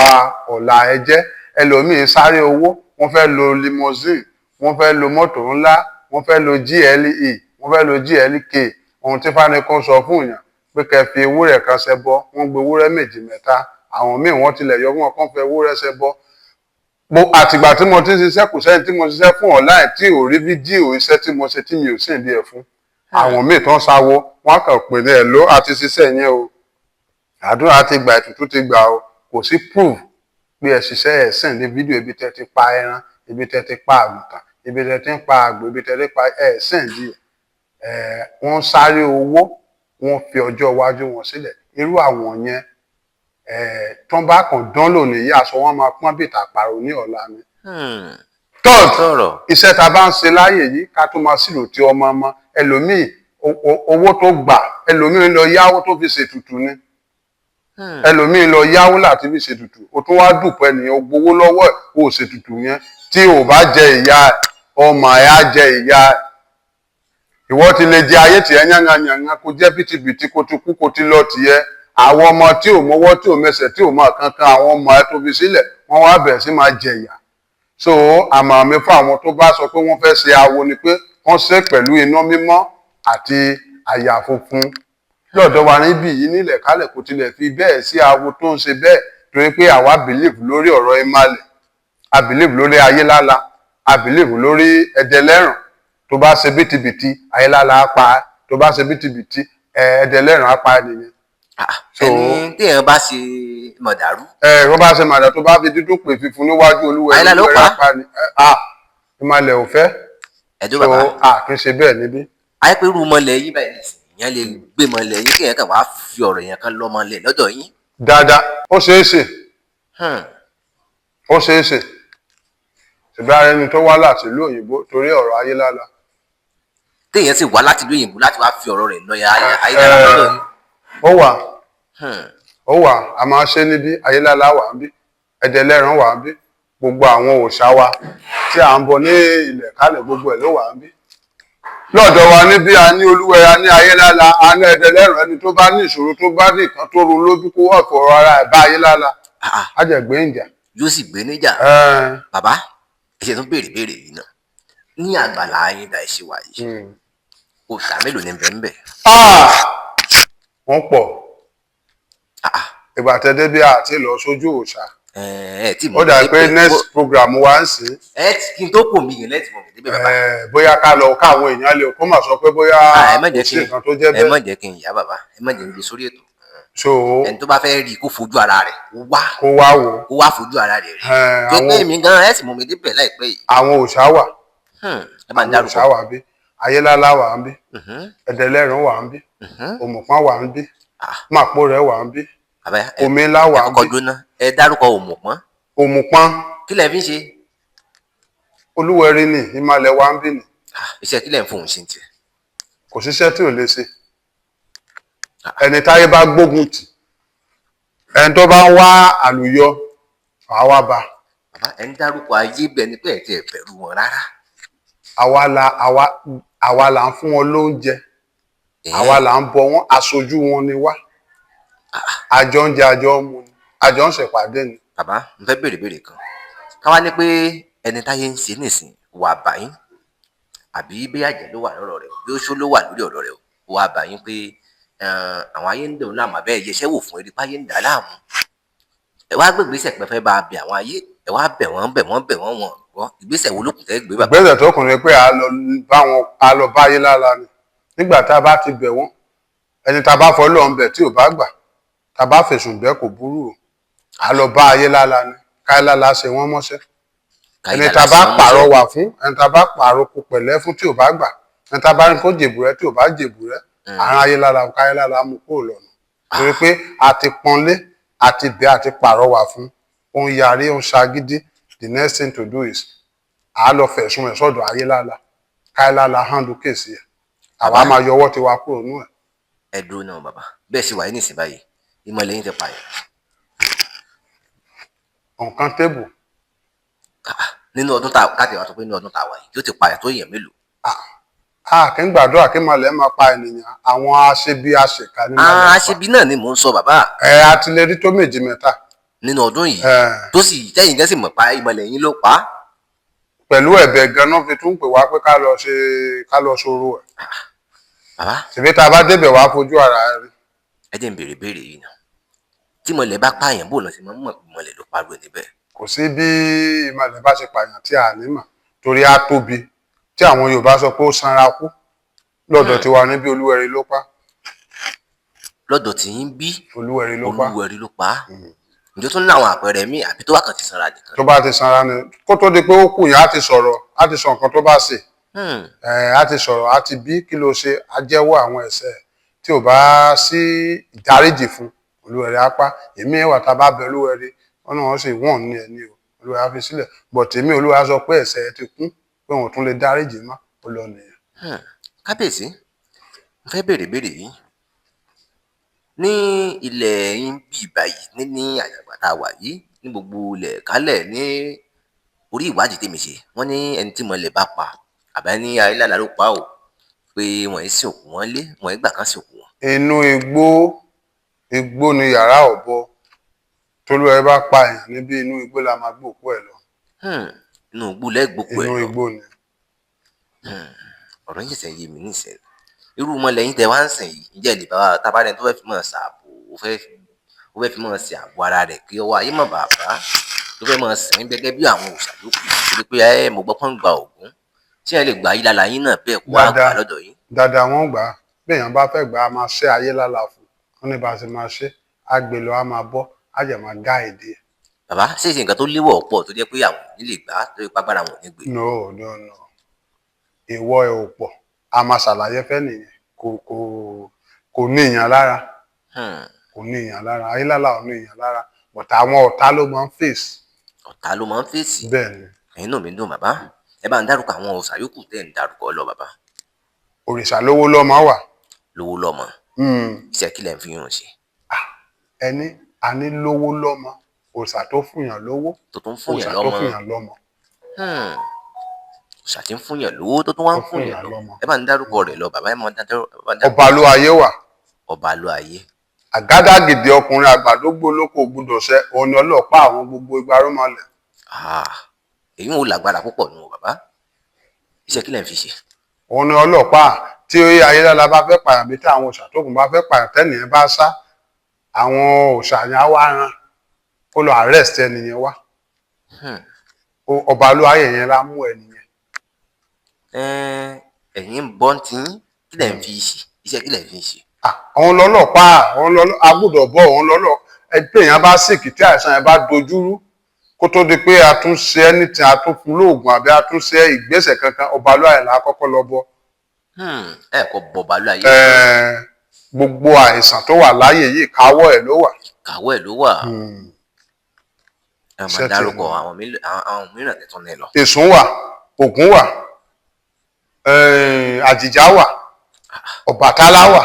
ọ̀la ẹ jẹ́. Ẹlòmíín sáré owó, wọ́n fẹ́ lo limousine, wọ́n fẹ́ lo mọ́tò ńlá, wọ́n fẹ́ lo GLE, wọ́n fẹ́ lo GLK. Ohun tí fánikún sọ fún yàn pé kẹ́ fi ewúrẹ́ kan ṣẹbọ, wọ́n gbé ewúrẹ́ méjì, mẹ́ta. Àwọn míì, wọ́n tilẹ̀ yọ wọn kàn fẹ́ ewúrẹ́ ṣẹbọ. Mo àtìgbà tí mo ti ń ṣiṣẹ́, kò sẹ́ni tí mo ṣiṣẹ́ fún online tí ò rí fídíò iṣẹ́ tí mo ṣe tí mi ò sì ń di ẹ̀ fún. Àwọn míì tó ń sáwó, wọ́n kàn pè ní ẹ̀ ló àti ṣiṣẹ́ yẹn o, àdúrà ti gbà, ètùtù ti gbà o, kò sí proof pé ẹ ṣiṣẹ́. Ẹ̀ sìn ní fídíò ibi tẹ́ ti pa ẹran, ibi tẹ́ ti pa àgùntàn, ibi tẹ́ ti ń pa àgbò, ibi tẹ́ ti pa ẹ̀ sìn di ẹ̀. Wọ́n ń sáré owó, wọ́n fi ọjọ́ iwájú wọn sílẹ̀. Irú àwọn yẹn, tán bá kàn dán lónìí yìí, aṣọ wọn máa pọ́n bí ìtàpàrọ̀ ní ọ̀la ni. Third, Sọ̀rọ̀. iṣẹ́ tá a bá ń ṣe láàyè yìí, ká tó máa sílò tí ọmọ ọmọ ẹlòmíì, owó tó gbà, ẹlòmíì lọ yáwó tó fi ṣètùtù ni. Ẹlòmíì lọ yáwó láti fi ṣètùtù. O tún wá dùpọ̀ ẹnìyàn, o gbowó lọ́wọ́ ẹ̀, o ò ṣètùtù yẹn. Tí o bá jẹ ìyá ẹ̀, ọmọ ẹ̀ á jẹ ìyá ẹ̀. Ìwọ ti lè jẹ ayé tiẹ̀ yánganyàngan, kó jẹ́ bìtìbìtì, kó ti kú, kó ti lọ tiẹ̀. Àwọn ọmọ tí ò mọwọ́, tí ò mẹsẹ̀, tí ò mọ kankan, àwọn ọmọ ẹ̀ tó fi sílẹ̀, wọ́n wá bẹ̀rẹ̀ sí máa jẹ ìyà. So àmọ̀ràn mi fún àwọn tó bá sọ pé wọ́n fẹ́ ṣe awo ni pé wọ́n ṣe pẹ̀lú iná mímọ́ àti àyà funfun. Lọ́dọ̀ wa níbí yìí nílẹ̀ kálẹ̀, kò tilẹ̀ fi bẹ́ẹ̀ sí awo tó ń ṣe bẹ́ẹ̀, torí pé àwa believe lórí ọ̀rọ̀ ìmàlẹ̀, a believe lórí ayélála, a believe lórí ẹdẹlẹ́rùn. Tó bá ṣe bìtìbìtì, ayélála á pa á. Tó bá ṣe bìtìbìtì, ẹdẹlẹ́rùn á pa á nìyẹn. Ẹni téèyàn bá ṣe mọ̀dàrú. Ẹ tó bá ṣe màdà, tó bá fi dúdú pè fífun níwájú olúwẹ̀, Ayélála ó olúwẹ̀ pa á. á pa ni. Ah, ìmàlẹ̀ ò fẹ́. Ẹjọ́ So bàbá. A kì í ṣe bẹ́ẹ̀ níbí. Ayé pé irú mọ̀lẹ̀ yín báyìí nìsín, ìyẹn lè gbé mọ̀lẹ̀ yín, kéèyàn kàn wá fi ọ̀rọ̀ yẹn kan lọ́mọlẹ̀ lọ́dọ̀ yín? Dáadáa, ó ṣeé ṣe. Ó ṣeé ṣe. Ṣùgbọ́n ara ẹni tó wá láti ìlú òyìnbó torí ọ̀rọ̀ ayélála. Téèyàn sì wá láti ìlú òyìnbó láti wá fi ọ̀rọ̀ rẹ̀ lọ ayélujára lọ́dọ̀ yín? Ó wà. Ó wà. A máa ṣe níbí. Ayélála wà níbí, ẹdẹlẹ́ran wà níbí, gbogbo àwọn òòṣà wa tí à ń bọ ní ilẹ̀ kálẹ̀, gbogbo ẹ̀ ló wà níbí. Lọ́dọ̀ wa níbí, a ní Olúwẹ̀rí, a ní Ayélála, a ní Ẹdẹlẹ́rùn. Ẹni tó bá ní ìṣòro, tó bá ní nǹkan tó ru lójú, kó wà fọ̀rọ̀ ara ẹ̀ bá Ayélála. Ah, ah, Á jẹ́ gbé ìjà. Yóò sì gbé níjà. Ẹn, Bàbá, ẹ ṣe tún béèrè béèrè yìí náà ní àgbàlá yín dá ẹ ṣe wà yìí, òòṣà mélòó ni bẹ́ẹ̀ bẹ́ẹ̀? Ah! Wọ́n pọ̀. Ah, ah, Ìgbà tẹ́dẹ́ bí àti lọ sójú òòṣà. ẹ ẹ tí Ó dà pé next program wa ń sìn. Ẹ tí kí n tó kò mí yẹn lẹ́tì mọ̀ mí débẹ̀, bàbá. Bóyá ká lọ káwọn èèyàn lè kó mà sọ pé bóyá Ah, ẹ má kò jẹ́ sí kí nǹkan tó jẹ́ ẹ bẹ́ẹ̀. má jẹ́ kí n yá, bàbá, ẹ má jẹ́ n gbé sórí ètò. So Ẹni tó bá fẹ́ rí i, kó fojú ara rẹ̀ kó wá. Kó wá wò ó. Kó wá fojú ara rẹ̀ rí. Ẹ, Tó pé àwọn èmi gan ẹ sì mú mi débẹ̀ láìpẹ́ yìí. Àwọn òòṣà wà. Ẹ bá ń Àwọn dárúkọ. òòṣà wà bí Ayélálá wà ń bí, Ẹ̀dẹ̀lẹ́rùn wà ń bí, Òmùpọ́n wà ń bí, Màpó rẹ̀ wà ń bí, Bàbá, ẹ Omi ńlá wà ẹ ń kọ́kọ́ bí. jóná, ẹ dárúkọ Òmùpọ́n. Òmùpọ́n. Kí lẹ fi ń ṣe? Olúwẹ̀rí ni ìmàlẹ̀ wà ń bí ni. Ah, iṣẹ́ kí lẹ ń fóun ṣe ń tiẹ̀? Kò síṣẹ́ tí ò lè ṣe. Ẹni táyé bá gbógun tì, ẹni tó bá ń wá àlùyọ, àwa wá bá. Bàbá, ẹ ń dárúkọ ayé bẹ́ẹ̀ ni pé ẹ ti ẹ̀ bẹ̀rù wọn rárá. Àwa la àwa là ń fún wọn lóúnjẹ. Àwa là ń bọ wọn, aṣojú wọn ni wá. Àjọ ń jẹ, àjọ ń mu ni, àjọ ń ṣèpàdé ni. Bàbá, n fẹ́ béèrè béèrè kan. Káwá ní pé ẹni táyé ń ṣe nísìn wà báyìí, àbí bí àjẹ́ ló wà lọ́rọ̀ rẹ̀ o, bí oṣó ló wà lórí ọ̀rọ̀ rẹ̀ o, wà báyìí pé àwọn ayé ń dòun láàmú, abẹ́ ẹ̀yẹsẹ́ wò fún eré páyé ń dà á láàmú, ẹ wá gbé ìgbésẹ̀ pé fẹ́ bá a bẹ àwọn ayé, ẹ wá bẹ̀ wọ́n, bẹ̀ wọ́n, bẹ̀ wọ́n, wọ́n gbọ́, ìgbésẹ̀ wo ló kù tẹ́ gbé, bàbá? Ìgbésẹ̀ tó kùn ni pé a lọ bá wọn, a lọ bá ayé lára ni. Nígbà tá a bá ti bẹ̀ wọ́n, ẹni tá a bá fọ́ lọ́n bẹ̀ tí ò bá gbà, tá a bá fẹ̀sùn bẹ́, kò burú o, a lọ bá ayé lára ni, káyé lára ṣe wọ́n mọ́ṣẹ́. Ẹni tá a bá pàrọwà fún, ẹni tá a bá pàrokò pẹ̀lẹ́ fún tí ò bá gbà, ẹni tá a bá ní kó jèbù rẹ tí ò bá jèbù rẹ, àrùn ayé lára, káyé lára mú kúrò lọ́nà, torí pé a ti pọ́nlé, a ti bẹ̀, a ti pàrọwà fún, ó ń yarí, ó ń ṣagídí. The next thing to do is à á lọ fẹ̀sùn ẹ̀ sọ́dọ̀ ayé lára, káyé lára handle case ẹ̀, àwa máa yọwọ́ tiwa kúrò nú ẹ̀. Ẹ dúró náà, bàbá. Bẹ́ẹ̀ sì wáyé nísìn báyìí, ìmọ̀lẹ̀ yín ti pààyàn? Nǹkan tébù. Nínú ọdún tá a káàtì wá sọ pé nínú ọdún tá a wà yìí, yóò ti pààyàn tó èèyàn mélòó? A kì í gbàdúrà kí màlẹ́ máa pa ènìyàn. Àwọn aṣebi aṣèkà ní màlẹ́ pa. Aṣebi náà ni mò ń sọ, bàbá. Ẹ a ti lè rí tó méjì mẹ́ta. Nínú ọdún yìí? Ẹ. Tó sì tẹ́yìn gẹ́sì mọ̀ pa ìmọ̀lẹ̀ yín ló pa á? Pẹ̀lú ẹ̀bẹ̀ ganan fi tún pè wá pé ká lọ ṣe, ká lọ ṣòro ẹ̀. Bàbá. Tìbí tá a bá débẹ̀, wá fojú ara rí. Ẹ jẹ́ n béèrè béèrè yìí náà: tí ìmọ̀lẹ̀ bá pààyàn, bó lọ sí mọ̀ mọ̀ ìmọ̀lẹ̀ ló parọ́ ẹ̀ níbẹ̀? Kò sí bí ìmọ̀lẹ̀ bá ṣe pààyàn tí a ní mọ̀, torí á tóbi tí àwọn Yorùbá sọ pé ó sanra kú. Lọ́dọ̀ tiwa níbi, Olúwẹ̀rí ló pa. Lọ́dọ̀ tí yín bí? Olúwẹ̀rí ló pa. Olúwẹ̀rí ló pa á. Ǹjẹ́ ó tún ní àwọn àpẹẹrẹ míì, àbí tó wá kàn ti sanra nìkan? Tó bá ti sanra ni. Kó tó di pé ó kù yẹn, á ti sọ̀rọ̀, á ti sọ nǹkan tó bá ṣe. Ẹ̀ á ti sọ̀rọ̀, á ti bí kí ló ṣe, á jẹ́wọ́ àwọn ẹ̀ṣẹ̀. Tí ò bá sí ìdáríjì fún, Olúwẹ̀rí á pa. Èmi wà, tá a bá bẹ Olúwẹ̀rí, wọn náà wọ́n sì wọ́n ní ẹni o, Olúwẹ̀rí á fi sílẹ̀. But èmi, Olúwa sọ pé ẹ̀ṣẹ̀ ẹ ti kún, pé òun tún lè dáríjì mọ́, ó lọ nìyẹn. Kábíyèsí, mo fẹ́ béèrè béèrè yìí: ní ilẹ̀ yín bí báyìí, ní àyàgbà tá a wà yìí, ní gbogbo ilẹ̀ kálẹ̀, ní orí ìwádìí tèmi ṣe, wọ́n ní ẹni tí mọ̀lẹ́ bá pa, àbá ní ayélujára ló pa ó, pé wọ́n yìí sìnkú wọn lé, wọ́n yìí gbà kán sìnkú wọn. Inú igbó, igbó ni yàrá ọ̀bọ. Tólúwẹ̀rí bá pa èèyàn níbí, inú igbó la máa gbé òkú ẹ̀ lọ. Inú igbó lẹ́gbòkú ẹ̀ Inú lọ? igbó ni. Ọ̀rọ̀ yìí ṣẹ̀ṣẹ̀ yé mi nísìnyí. Irú mọ̀lẹ́ yín tẹ wá ń sìn yìí, ǹjẹ́ ẹ lè bá wa tábàárẹ̀ tó fẹ́ fi mọ̀ ṣàbò, ó fẹ́ fi mọ̀ ṣe ààbò ara rẹ̀ kí ọwọ́ ayé má bàa bá, tó fẹ́ mọ̀ sìn gẹ́gẹ́ bí àwọn òòṣà yòókù, torí pé ẹ mo gbọ́ pọ́n gba Ògún, tí ẹ lè gbà yí lára yín náà bẹ́ẹ̀ kó wá gbà Dáadáa. lọ́dọ̀ yín? Dáadáa, wọn gbà á. Bí èèyàn bá fẹ́ gbà á, máa ṣe ayé lála fún wọn ní bá a ṣe máa ṣe, á gbé lọ, á máa bọ́, á jẹ̀ máa gá èdè ẹ̀. Bàbá, ṣé ìṣe nǹkan tó léwọ̀ pọ̀ tó jẹ́ pé àwọn ò ní lè gbà á torí pé agbára wọn ò ní gbé? No, no, no, ìwọ ẹ̀ ò pọ̀, a máa ṣàlàyé fẹ́ nìyẹn. Kò ní èèyàn lára. Kò ní èèyàn lára, ayé lála ò ní èèyàn lára, but àwọn ọ̀tá ló máa ń fèsì. Ọ̀tá ló máa ń fèsì? Bẹ́ẹ̀ ni. Ẹ̀yin náà mi dùn, bàbá. Ẹ bá ń dárúkọ àwọn òòṣà yòókù tẹ́ ń dárúkọ lọ, bàbá. Òrìṣà lówó lọ́mọ wà. Lówó lọ́mọ? Iṣẹ́ kí lẹ̀ ń fi yún un ṣe? Ẹni a ní lówó lọ́mọ, òrìṣà tó fúnyàn lówó. Tó tún fún Òrìṣà yàn tó lọ́mọ. fúnyàn lọ́mọ. Òòṣà tí ń fúnyàn lówó tó tún wá ń Tó fún fúnyàn yàn lọ. lọ́mọ. Ẹ bá ń dárúkọ rẹ̀ lọ bàbá, ẹ máa ń dárúkọ. Ọba ló ayé wà. Ọba ló ayé. Àgádágìdì ọkùnrin àgbàdógbò lóko gbúdọ̀ṣẹ, òun ni ọlọ́pàá àwọn gbogbo igba rúmọlẹ̀. Ah, èyí ò lágbára púpọ̀ nù o bàbá. Iṣẹ́ kí lẹ̀ ń fi ṣe? Òun ni ọlọ́pàá tí ayélujára bá fẹ́ pààyàn, bí tí àwọn òòṣà tó kù bá fẹ́ pààyàn, tẹ́nìyẹn bá sá, àwọn òòṣà yẹn á wá rán kó lọ arrest ẹnìyẹn wá. Ọba ló ayé yẹn lá mú ẹnìyẹn. Ẹ́n, ẹ̀yin ń bọ́ tí yín, kí lẹ̀ ń fi ṣe? Iṣẹ́ kí lẹ̀ ń fi ṣe? Ah, òun lọ́lọ́pàá, òun lọ́lọ́ agbọ́dọ̀ bọ̀, òun lọ́lọ́ ẹgbẹ́ èèyàn bá sìkì tí àìsàn yẹn bá dojúrú, kó tó di pé a tún ṣe anything, a tún fún lóògùn àbí a tún ṣe ìgbésẹ̀ kankan, ọba ló ayé là á kọ́kọ́ lọ bọ́. Ẹ kò bọ̀ ọba ló ayé. Ẹ̀ẹ́, gbogbo àìsàn tó wà láyé yìí, káwọ́ ẹ̀ ló wà. Kàwọ́ ẹ̀ ló wà. Ẹ máa Iṣẹ́ tí dárúkọ ẹ̀ àwọn mìíràn tẹ̀tún ní lọ. Èsùn wà, Ògún wà, Àjìjà wà, Ọbàtálá wà.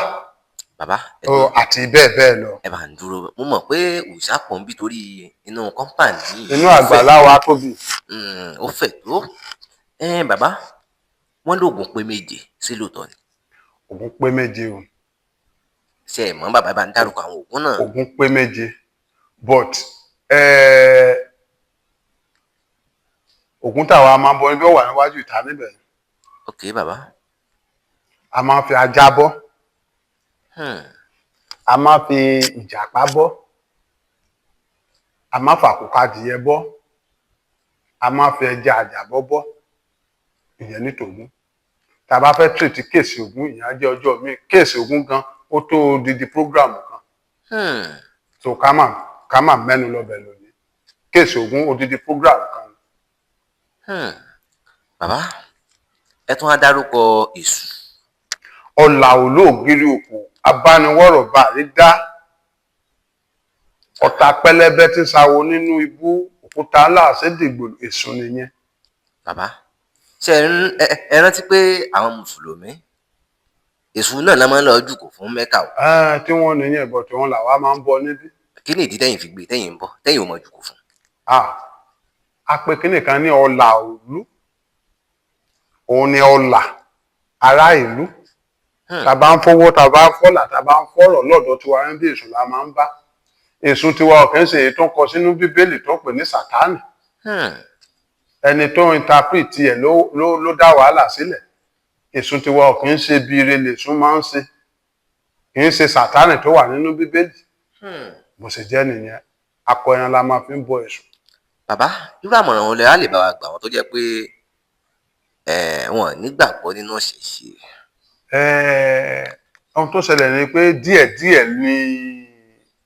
Bàbá ẹ Ó, àti bẹ́ẹ̀ bẹ́ẹ̀ lọ. Ẹ bá ń dúró, mo mọ̀ pé òòṣà pọ̀ ń bí torí inú kọ́ńpàní yìí Inú ó fẹ̀. àgbàlá wa tóbi. Ó fẹ̀ tó. Bàbá, wọ́n lóògùn pé méje, sí lóòótọ́ ni? Ògún pé méje o. Ṣé ẹ mọ̀ bàbá, bá ń dárúkọ àwọn ògùn náà. Ògún pé méje, but Ògún táwa máa ń bọ níbi ó wà níwájú ìta níbẹ̀. Ok bàbá. A máa ń fi ajá bọ́, a máa ń fi ìjàpá bọ́, a máa ń fàkùkọ adìyẹ bọ́, a máa ń fi ẹja àjàbọ́ bọ́. Ìyẹn ní tògún. Tá a bá fẹ́ treat case Ògún, ìyẹn á jẹ́ ọjọ́ míì. Case Ògún gan ó tó odidi program kan. So ká má mẹ́nu lọ́bẹ̀ lónìí. Case Ògún, odidi program kan. Bàbá, ẹ tún á dárúkọ Èṣù. Ọlà olóògiri òkú abániwọ̀rọ̀ bá rí dá, ọ̀tá pẹlẹbẹ tí ń sawo nínú ibú, òkúta ńlá àṣẹdìgbò, Èṣù nìyẹn. Bàbá, ṣé ẹ rántí pé àwọn mùsùlùmí, Èṣù náà la máa ń lọ jùkò fún Mẹ́kà o? Ẹ́ẹ̀, tí wọ́n nìyẹn, bọ̀ tí wọ́n làwa máa ń bọ níbí. Kí ni ìdí tẹ́yìn fi gbé tẹ́yìn ń bọ̀ tẹ́yìn ò mọ jùkò fún? Ah, a pe kinní kan ní ọlà òlú, òun ni ọlà ará ìlú. Tá a bá ń fowó, tá a bá ń fọ́là, tá a bá ń fọ́rọ̀ lọ́dọ̀ tiwa ń bí, Èṣù la máa ń bá. Èṣù tiwa ọ̀kẹ́ ń ṣe èyí tó ń kọ sínú Bíbélì tó ń pè ní Sátánì. Ẹni tó ń interpret ẹ̀ ló dá wàhálà sílẹ̀. Èṣù tiwa ọ̀kẹ́ ń ṣe bí ire lèṣù máa ń ṣe, kì í ṣe Sátánì tó wà nínú Bíbélì. Bó ṣe jẹ́ nìyẹn. Akọ ẹran la máa fi ń bọ Èṣù. Bàbá, irú àmọ̀ràn wo lẹ á lè bá wa gbà wọ́n tó jẹ́ pé wọn ò nígbàgbọ́ nínú ìṣẹ̀ṣe? Ohun tó ṣẹlẹ̀ ni pé díẹ̀díẹ̀ ni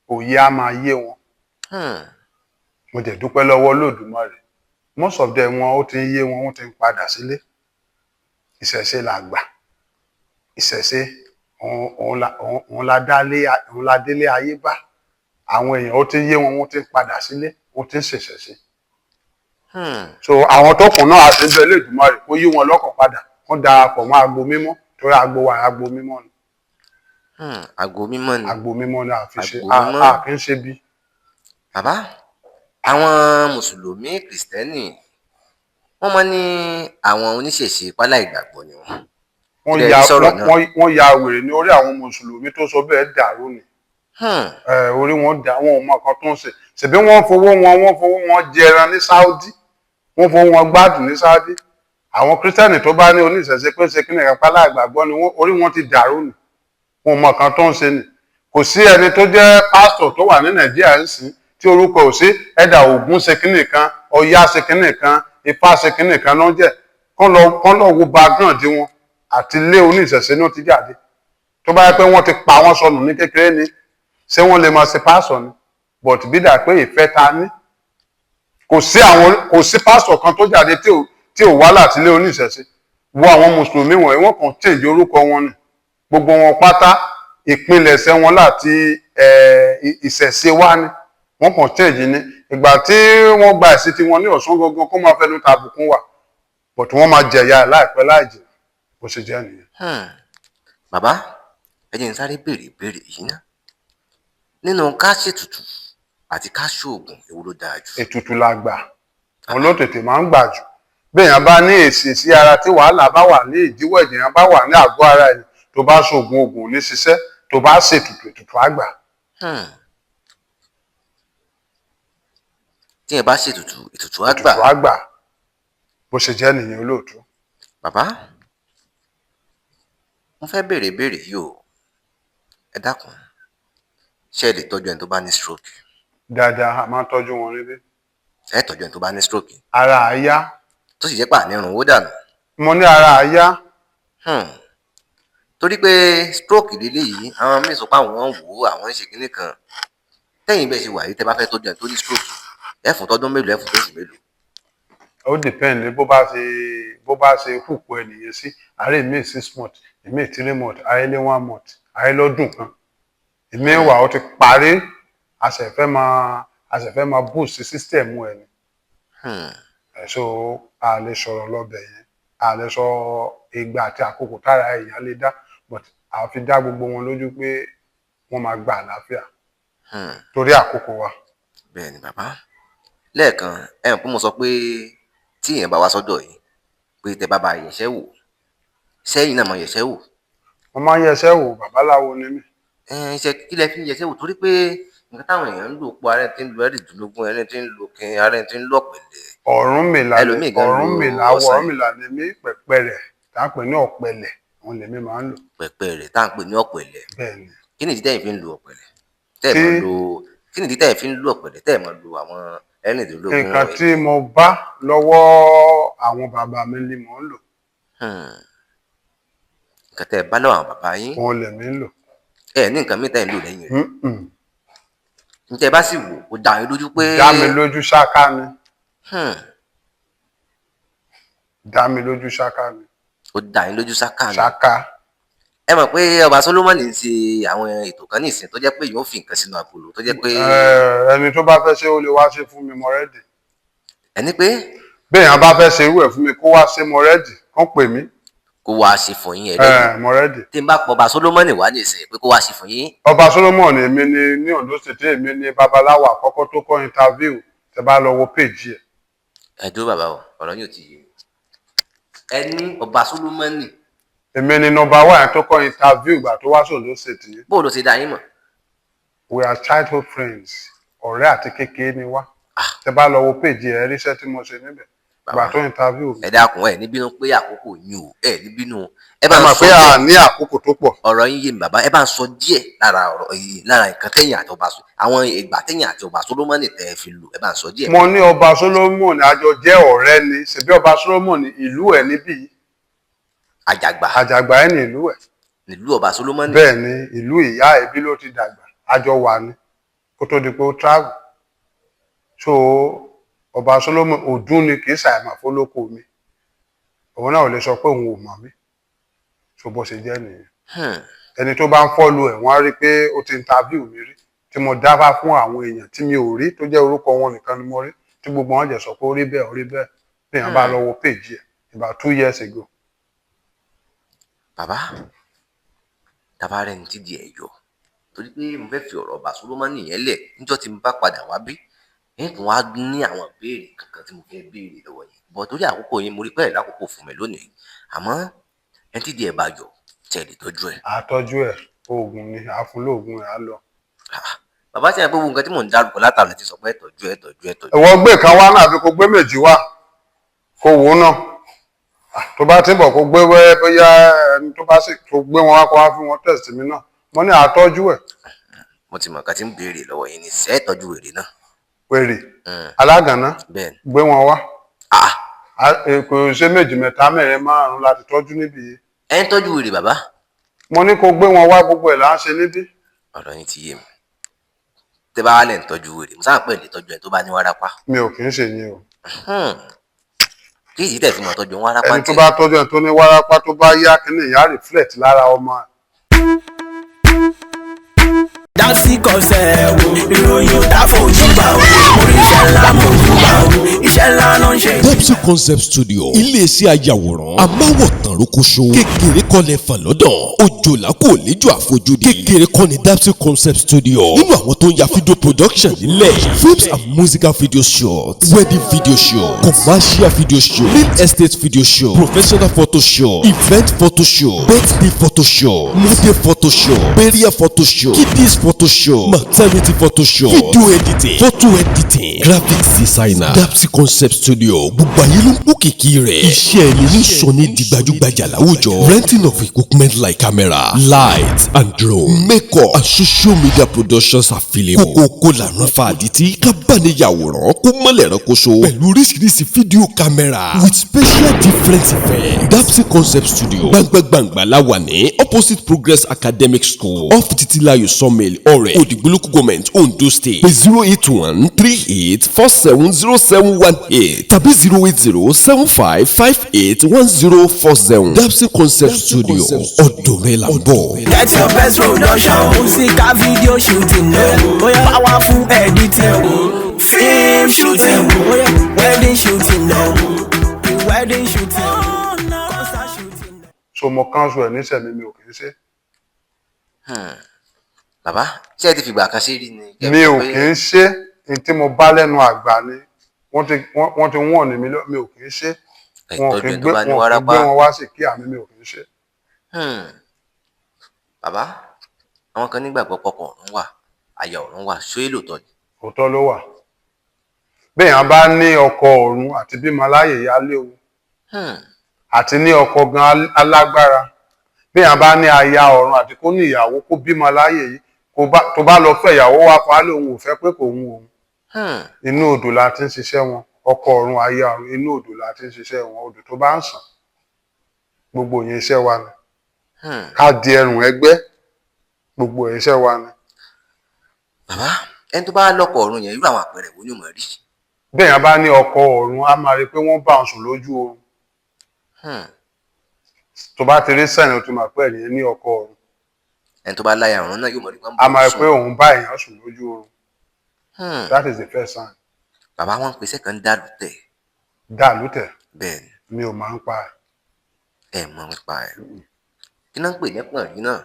òye á máa yé wọn. Mo dẹ̀ dúpẹ́ lọ́wọ́ Olódùmarè, most of them, wọn ó ti ń yé wọn, wọ́n ti ń padà sílé. Ìṣẹ̀ṣe là gbà, ìṣẹ̀ṣe òun la dálé, òun la délé ayé bá. Àwọn èèyàn, ó ti ń yé wọn, wọ́n ti ń padà sílé, wọ́n ti ń ṣèṣẹ̀ṣe. So àwọn tó kù náà, àti bẹ́ẹ̀ Olódùmarè kó yí wọn lọ́kàn padà, wọ́n darapọ̀ mọ́ agbo mímọ́, torí agbo wa, agbo mímọ́ ni. Àgbo mímọ́ ni. Agbo mímọ́ ni a fi ṣe. Agbo mímọ́. A kì í ṣe bí. Bàbá, àwọn mùsùlùmí, kìrìsìtẹ́nì, wọ́n máa ń ní àwọn oníṣẹ̀ṣe pálá ìgbàgbọ́ ni wọ́n. Wọ́n Ilẹ̀ ya sọ̀rọ̀ náà. Wọ́n ya wèrè ní orí. Àwọn mùsùlùmí tó sọ bẹ́ẹ̀ dàrú ni. Orí wọn dà, wọn ò mọ nǹkan tó ń ṣe. Ṣèbí wọ́n fowó wọn jẹran ní Saudi, wọ́n fowó wọn gbádùn ní Saudi. Àwọn kírísítẹ́nì tó bá ní oníṣẹ̀ṣe pé ṣe kí ni ìrànpá ìgbàgbọ́ ni wọ́n, orí wọn ti dàrú ni. Wọn ò mọ nǹkan tó ń ṣe ni. Kò sí ẹni tó jẹ́ pásítọ̀ tó wà ní Nàìjíríà ń sìn tí orúkọ ò sí ẹ̀dà Ògún ṣe kínní kan, Ọya ṣe kínní kan, Ifá ṣe kínní kan ló ń jẹ́. Kán lọ wo background wọn àti ilé oníṣẹ̀ṣe náà ti jáde. Tó bá yẹ pé wọ́n ti pa wọ́n sọnù ní kékeré ni, ṣé wọ́n lè máa ṣe pásítọ̀ ni? But bí dà pé ìfẹ́ ta ní, kò sí pásítọ̀ kan tó jáde tí ò wá láti ilé oníṣẹ̀ṣe. Wo àwọn mùsùlùmí wọ̀nyí, wọ́n kàn change orúkọ wọn ni. Gbogbo wọn pátá, ìpilẹ̀ṣẹ̀ wọn láti ìṣẹ̀ṣe wá ni. Wọ́n kàn change ni. Ìgbà tí wọ́n gba ẹ̀sìn tiwọn ní ọ̀sán gangan, kó máa fẹnu tàbùkún wà, but wọ́n máa jẹ̀yà ẹ̀ láìpẹ́ láì jìnnà. Bó ṣe jẹ́ nìyẹn. Bàbá, ẹ jẹ́ n sáré béèrè ìbéèrè yìí ná. Nínú ká ṣètùtù àti ká ṣoògùn, èwo ló dáa jù? Ètùtù la gbà, òun ló tètè máa ń gbà jù. Béèyàn bá ní èsì sí ara, tí wàhálà bá wà ní ìdíwọ́ ẹ̀jẹ̀ yẹn bá wà ní àgọ́ ara ẹ̀, tó bá ṣoògùn, oògùn ò ní ṣiṣẹ́. Tó bá ṣètùtù, ètùtù àgbà. Tí ẹ bá ṣètùtù, ètùtù á gbà. Ètùtù àgbà. Bó ṣe jẹ́ nìyẹn, olóòtú. Bàbá, mo fẹ́ béèrè ìbéèrè yìí o. Ẹ dákun, ṣé ẹ lè tọ́jú ẹni tó bá ní stroke? Dáadáa, a máa ń tọ́jú wọn níbí. Ẹ tọ́jú ẹni tó bá ní stroke? Ara àyá. Tó sì jẹ́ pé àní irun owó dànù. Mo ní ara àyá. Torí pé stroke líle yìí, àwọn míì sọ pé àwọn ń wò ó, àwọn ń ṣe kinní kan. Tẹ́yìn bẹ́ẹ̀ ṣe wà yìí, tẹ́ bá fẹ́ tọ́jú ẹni tó ní stroke, ẹ fún tọ́dún mélòó, ẹ fún tóṣù mélòó? Ó depend bó bá ṣe hùkú ẹnìyẹn sí. Àárẹ̀ mi 6 months, èmi 3 months, àárẹ̀ lé 1 month, àárẹ̀ lọ́dún kan. Èmi wà, ó ti parí, a ṣẹ̀ fẹ́ máa boost system ẹ̀ ni. Ẹ̀ so a lè sọ̀rọ̀ lọ́bẹ̀ yẹn, a lè sọ ìgbà àti àkókò tára èèyàn lè dá, but a fi dá gbogbo wọn lójú pé wọ́n máa gba àlàáfíà torí àkókò wa. Bẹ́ẹ̀ ni bàbá. Lẹ́ẹ̀kan ẹ mọ̀ pé mo sọ pé tí èèyàn bá wá sọ́dọ̀ yìí, pé tẹ́ bá bá yẹ̀ṣẹ́ wò, sẹ́yìn náà mọ yẹ̀ṣẹ́ wò? Mo máa ń yẹsẹ́ wò, babaláwo ni mí. Ẹ ṣe kí lẹ fi ń yẹ̀ṣẹ́ wò? Torí pé nǹkan táwọn èèyàn ń lò pọ̀, ààrẹ tí ń lo 16, ẹni tí ń lo kin, ààrẹ tí ń lo ọ̀pẹ̀lẹ̀. Ọ̀rúnmìlà. Ẹlòmíì gan lo Ọ̀rúnmìlà ọ̀sán. Ọ̀rúnmìlà ni mí. Pẹ̀pẹ̀ rẹ̀ tá à ń pè ní ọ̀pẹ̀lẹ̀, òun lèmi máa ń lò. Pẹ̀pẹ̀ rẹ̀ tá à ń pè ní ọ̀pẹ̀lẹ̀? Bẹ́ẹ̀ ni. Kí nìdí tẹ́yìn fi ń lo ọ̀pẹ̀lẹ̀ tẹ́ ẹ̀ mọ̀ lo? Kí nìdí tẹ́yìn fi ń lo ọ̀pẹ̀lẹ̀ tẹ́ ẹ̀ mọ̀ lo àwọn 16? Nǹkan tí mo bá lọ́wọ́ àwọn bàbá mi ni mò ń lò. Nǹkan tẹ́ ẹ bá lọ́wọ́ àwọn bàbá yín. Òun lèmi ń lò. Ẹ ní nǹkan míì tẹ́yìn lò lẹ́yìn rẹ̀? Mm-mm. Ní tẹ́ ẹ bá sì wò ó, dá yín lójú pé? Dá mi lójú ṣáká ni. Dá mi lójú ṣáká ni. Ó dá yín lójú ṣáká ni. Ṣáká. Ẹ mọ̀ pé ọba Solomoni ń ṣe àwọn ètò kan ní ìsìn tó jẹ́ pé yóò fi nǹkan sínú agolo tó jẹ́ pé Ẹni tó bá fẹ́ ṣe, ó lè wá ṣe fún mi, mo ready. Ẹni pé? Béèyàn bá fẹ́ ṣe irú ẹ̀ fún mi, kó wá ṣe, mo ready, kán pè mí. Kó wá ṣe fún yín, ẹ ready? Mo ready. Tí n bá pọ̀ ọba Solomoni wá ní ìsìn pé kó wá ṣe fún yín? Ọba Solomon, èmi ni ní Ondo State, èmi ni babaláwo àkọ́kọ́ tó kọ́ interview, tẹ́ bá lọ wo péjì ẹ̀. Ẹ dúró bàbá o, ọ̀rọ̀ yóò ti yé mi. Ẹ ní ọba Solomoni? Èmi ni number one tó kọ́ interview ìgbà tó wá sí Ondo State yìí. Bó ló ṣe dá yín mọ̀? We are childhood friends, ọ̀rẹ́ àti kékeré ni wá. Tẹ́ bá lọ wo péjì ẹ̀, ríṣẹ́ tí mo ṣe níbẹ̀ ìgbà tó interview mi. Ẹ dákun, ẹ ní bínú pé àkókò yín o, ẹ ní bínú, ẹ bá Ẹ ń mọ̀ sọ pé a díẹ̀. ní àkókò tó pọ̀. Ọ̀rọ̀ yín yé mi bàbá. Ẹ bá ń sọ díẹ̀ lára ọ̀rọ̀ yìí, lára nǹkan tẹ̀yìn àti ọba àwọn ìgbà tẹ̀yìn àti ọba Solomoni tẹ́ ẹ fi lò, ẹ bá ń sọ díẹ̀. Mo ní ọba Solomon, àjọ jẹ́ ọ̀rẹ́ ni. Ṣebí ọba Solomon, ìlú ẹ̀ níbí yìí. Àjàgbà. Àjàgbà ẹ̀ ní ìlú ẹ̀. Nílùú ọba Solomoni? Bẹ́ẹ̀ ni, ìlú ìyá ẹbí ló ti dàgbà, àjọ wà ní kó tó di pé ó travel. So ọba Solomon ọdún ni, kì í ṣàìmọ̀ fólókò mi. Òun náà ò lè sọ pé òun ò mọ̀ mí. So bó ṣe jẹ́ nìyẹn. Ẹni tó bá ń follow ẹ̀, wọ́n á rí i pé ó ti interview mi rí, tí mo dáfá fún àwọn èèyàn tí mi ò rí, tó jẹ́ orúkọ wọn nìkan ni mo rí, tí gbogbo wọn jẹ́ sọ pé ó rí bẹ́ẹ̀, ó rí bẹ́ẹ̀. Bí èèyàn bá lọ wo page ẹ̀ about 2 years ago. Bàbá, tàbá rẹ̀ ní ti di ẹ̀yọ́, torí pé mo fẹ́ fi ọ̀rọ̀ ọba Solomoni yẹn lẹ̀, níjọ́ tí mo bá padà wá bí ń tún wá ní àwọn ìbéèrè kankan tí mo fẹ́ béèrè lọ́wọ́ yín bọ̀, torí àkókò yín, mo rí pẹ́ẹ́ lákòókò fún mi lónìí. Àmọ́ ẹni tí di ẹ̀ bá yọ, tẹ̀ lè tọ́jú ẹ̀? Àtọ́jú ẹ̀, oògùn ni àfúnlóògùn ẹ̀ á lọ. Bàbá, tí a pé gbogbo nǹkan tí mò ń dárúkọ látàrí ti sọ pé ẹ tọ́jú ẹ, tọ́jú ẹ, tọ́jú. Ìwọ gbé kan wá náà, àbí kó gbé méjì wá, kó wò ó náà. Tó bá ti bọ̀, kó gbé wẹ́, bóyá ẹni tó bá sì tó gbé wọn wá, kó wá fún wọn test mi náà. Mo ní àtọ́jú ẹ̀. Mo ti mọ̀ nǹkan tí ń béèrè lọ́wọ́ yín ní sẹ́ẹ̀, tọ́jú wèrè náà? Wèrè alágànná? Bẹ́ẹ̀ ni. Gbé wọn wá. Kò ṣe méjì, mẹ́ta, mẹ́rin, márùn láti tọ́jú níbí yìí. Ẹ ń tọ́jú wèrè bàbá? Mo ní kó gbé wọn wá, gbogbo ẹ̀ là ń ṣe níbí. Ọ̀rọ̀ yín ti yé mi. Tẹ́ bá wà lẹ̀ ń tọ́jú wèrè, mo sábà pè lè tọ́jú ẹ tó bá ní wárápá. Mi ò kì í ṣe yẹn o. Kí èyí tẹ̀ fi mọ̀ tọ́jú wárápá? Ẹni tó bá tọ́jú ẹni tó ní wárápá, tó bá yá, kíní ìyá reflect lára ọmọ ẹ̀. Dásí kọsẹ̀ wò, ìròyìn ò dá fojú bá o. Orí iṣẹ́ ńlá mo jù bá o, iṣẹ́ ńlá náà. Wọ́n ṣe. Dapsy Concept Studio, iléeṣẹ́ ayàwòrán amáwòtán rókóṣó, kékeré kọ́lẹ̀ fàn lọ́dọ̀, òjòlá kò léjò àfojúdi, kékeré kọ́ ni Dapsy Concept Studio nínú àwọn tó ń ya video production nílẹ̀: films and musical video shoot, wedding video shoot, commercial video shoot, real estate video shoot, professional photo shoot, event photo shoot, birthday photo shoot, model photo shoot, burial photo shoot, kiddies photo shoot, maternity photo shoot, video editing, photo editing, graphics designer. Dapsy Concept Studio, gbogbo ayé ló ń kó kìkì rẹ̀. Iṣẹ́ ẹni ní sọ ní di gbajúgbajà láwùjọ. Renting of equipment like camera, light and drone, makeup and social media productions available. Kókókó lànà fa àdìtí kábàániyàwòrán kó mọ́lẹ̀ ránkoṣo pẹ̀lú oríṣiríṣi fídíò camera with special different effects. Dapsy Concept Studio, gbangba-gbangba la wà ní opposite Progress Academic School, off Titilayo Sawmill, Ọ̀rẹ́, Òdìgbò Local Government, Ondo State. Pé 08138470718 tàbí 08075581047. Dapsy Concept Studio, ọ̀dọ̀ rẹ̀ là ń bọ̀. Get your best production, musical video shooting, oh yeah, powerful editing, film shooting, oh yeah, wedding shooting, no, wedding shooting, concert shooting. So mo cancel ẹ̀ nísẹ̀mí, mi ò kì í ṣe. Bàbá, ṣé ẹ ti fìgbà kan ṣe rí ni? Mi ò kì í ṣe. Ní tí mo bá lẹ́nu àgbà ni wọ́n ti wọ́n ní mi mi ò kì í ṣe. Wọn ò Ìtọ́jú kì í ẹni gbé tó bá ní wọn ò kì í wárápá. gbé wọn wá sí kí àmì, mi ò kì í ṣe. Bàbá, àwọn kan nígbàgbọ́ pọkàn ọ̀run wà, aya ọ̀run wà, ṣé lóòótọ́ ni? Òótọ́ ló wà. Béèyàn bá ní ọkọ ọ̀run, àti bímọ láàyè yá léwu, àti ní ọkọ gan alágbára. Béèyàn bá ní aya ọ̀run, àti kó ní ìyàwó, kó bímọ láàyè yìí, tó bá lọ fẹ́ ìyàwó wá pa á lóun ò fẹ́ pé kò ń òun. Inú odò la ti ń ṣiṣẹ́ wọn. Ọkọ ọ̀run, aya ọ̀run, inú odò la ti ń ṣiṣẹ́ wọn. Odò tó bá ń sàn, gbogbo yẹn iṣẹ́ wa ni. Ká di ẹrùn ẹgbẹ́, gbogbo yẹn iṣẹ́ wa ni. Bàbá, ẹni tó bá lọ́kọ ọ̀run yẹn, irú àwọn àpẹẹrẹ wo ni ó mọ̀ rí? Béèyàn bá ní ọkọ ọ̀run, á máa rí i pé wọ́n bá òun sùn lójú oorun. Tó bá ti rí sẹ́yìn, o ti mọ̀ pé ẹ̀yìn ní ọkọ ọ̀run. Ẹni tó bá láya ọ̀run náà yóò mọ̀ rí pé wọ́n á máa rí sùn. pé òun bá èèyàn sùn lójú oorun. That is the first sign. Bàbá, wọn ń pèsè kan dàlútẹ̀. Dàlútẹ̀? Bẹ́ẹ̀ ni. Mi ò máa ń pa ẹ̀. Ẹ mọ̀ nípa ẹ̀. Kí náà ń pè ní pọ̀nrí náà?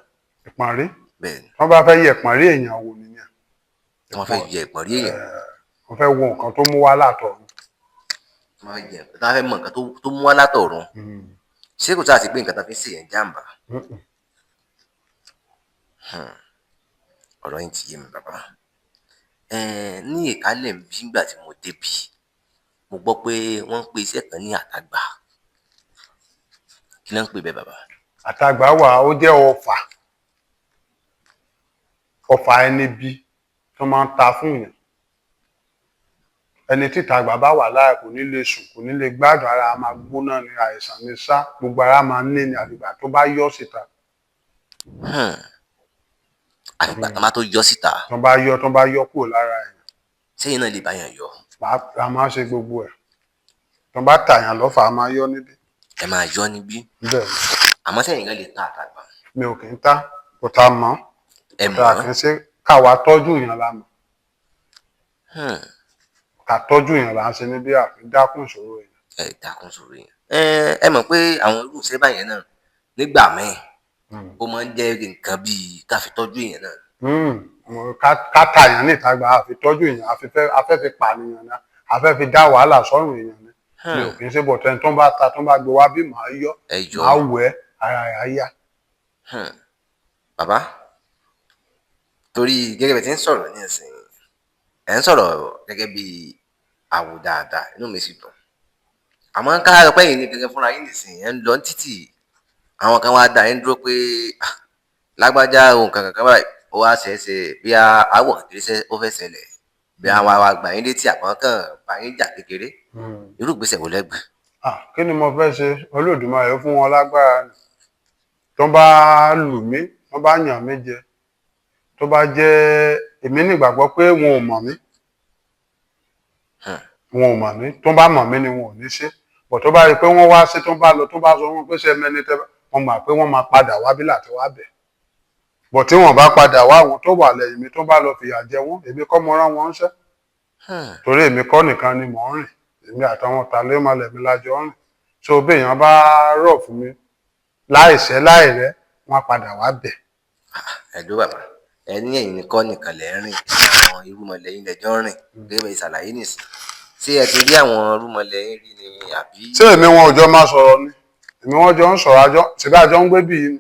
Ìpọ̀nrí? Bẹ́ẹ̀ ni. Wọ́n bá fẹ́ yẹ ìpọ̀nrí èèyàn wò nìyẹn. Wọ́n fẹ́ yẹ ìpọ̀nrí èèyàn. Wọ́n fẹ́ wo nǹkan tó mú wá látọ̀run. Wọ́n fẹ́ yẹ, wọ́n fẹ́ mọ nǹkan tó mú wá látọ̀run. Ṣé kò sáà sí pé nǹkan tó fi ń ṣèyàn jàǹbá? Ọ̀rọ̀ yín ti yé mi, bàbá. Ní ìkálẹ̀ ń bí, nígbà tí mo débi, mo gbọ́ pé wọ́n ń pe iṣẹ́ kan ní àtàgbà. Kí ló ń pè bẹ́ẹ̀, bàbá? Àtàgbà wà, ó jẹ́ ọfà, ọfà ẹni bí tó máa ń ta fún yàn. Ẹni tí ìtàgbà bá wà láàyè kò ní lè sùn, kò ní lè gbádùn, ara á máa gbóná ní, àìsàn ní sá, gbogbo ara máa ń ní ní àdìgbà tó bá yọ síta. Àfìgbà tó máa tó yọ síta. Tó bá yọ kúrò lára ẹ̀. Sẹ́yìn náà lè bá yàn yọ? A máa ń ṣe gbogbo ẹ̀. Tó bá tàyàn lọ́fà, a máa yọ níbí. Ẹ máa yọ níbí? Bẹ́ẹ̀ ni. Àmọ́ sẹ́yìn náà lè ta àtàgbà? Mi ò kì í ta, kò ta mọ́. Ẹ tá a mọ̀? Kì í ṣe. Káwa tọ́jú yàn la mọ̀. Ká tọ́jú yàn là ń ṣe níbí, àfi dákún ìṣòro yẹn. Ẹ dákun sórí yẹn. Ẹ mọ̀ pé àwọn irú iṣẹ́ báyẹn náà nígbà míì, ó máa ń jẹ́ nǹkan bíi ká fi tọ́jú èèyàn náà. Ká tàyàn ní ìtagbà, àfi tọ́jú èèyàn, àfi fẹ́ afẹ́ fi pànìyàn ni, afẹ́ fi dá wàhálà sọ́rùn èèyàn ni. Mi ò kì í ṣe bọ̀. Tẹ́ni tó ń bá ta, tó ń bá gbé wá bí, màá yọ. Ẹ yọ. Màá wẹ̀, ara rẹ̀ á yá. Bàbá, torí gẹ́gẹ́ bí ẹ ti ń sọ̀rọ̀ ní ìsìn, ẹ̀ ń sọ̀rọ̀ gẹ́gẹ́ bí àwò dáadáa, inú mi sì dùn. Àmọ́ ká sọ pé ẹ̀yin ní gẹ́gẹ́ fúnra yín nìsín, ẹ̀ ń lọ ní títì, àwọn kan wá dá yín dúró pé, "Ah, lágbájá, ohun kan kankan báyìí," ó wá ṣeéṣe bí aáwọ̀ kékeré ó fẹ́ ṣẹlẹ̀, bí àwọn àwa gbà yín létí, àbọ̀n kàn bá yín jà kékeré, irú ìgbésẹ̀ wo lẹ́gbẹ̀ẹ́? Ah, kí ni mo fẹ́ ṣe? Olódùmarè fún wọn lágbára ni. Tó bá lù mí, tó bá yàn mí jẹ, tó bá jẹ́ èmi nígbàgbọ́ pé wọn ò mọ̀ mí, wọn ò mọ̀ mí. Tó bá mọ̀ mí ni wọn ò ní ṣe bọ̀. Tó bá rí i pé wọ́n wá sí, tó bá lọ, tó bá sọ wọn pé ṣe mẹni tẹ́, wọn mọ̀ pé wọ́n máa padà wá bí láti wá bẹ̀ bọ̀. Tí wọ́n bá padà wá, àwọn tó wà lẹ́yìn mi, tó bá lọ fìyà jẹ wọ́n, èmi kọ́ mo rán wọn ń ṣẹ́, torí èmi kọ́ nìkan ni mò ń rìn. Èmi àtàwọn tàlẹ́ mọ̀lẹ́ mi lájọ ń rìn. So bí èèyàn bá rọ̀ fún mi láìṣẹ́ láìrẹ́, wọ́n á padà wá bẹ̀. Ẹ̀dó bàbá, ẹ ní ẹ̀yin nìkan nìkan lẹ̀ ń rìn, àwọn irúmọlẹ̀ yín lẹ́jọ́ ń rìn gẹ́gẹ́ bẹ́ẹ̀ ṣàlàyé nìsín. Ṣé ẹ ti rí àwọn irúmọlẹ̀ yín rí ni àbí? Ṣé èmi wọn ò jọ máa sọ̀rọ̀ ni? Èmi wọn jọ ń sọ̀rọ̀, àjọ ṣèbí àjọ ń gbé bí yìí ni.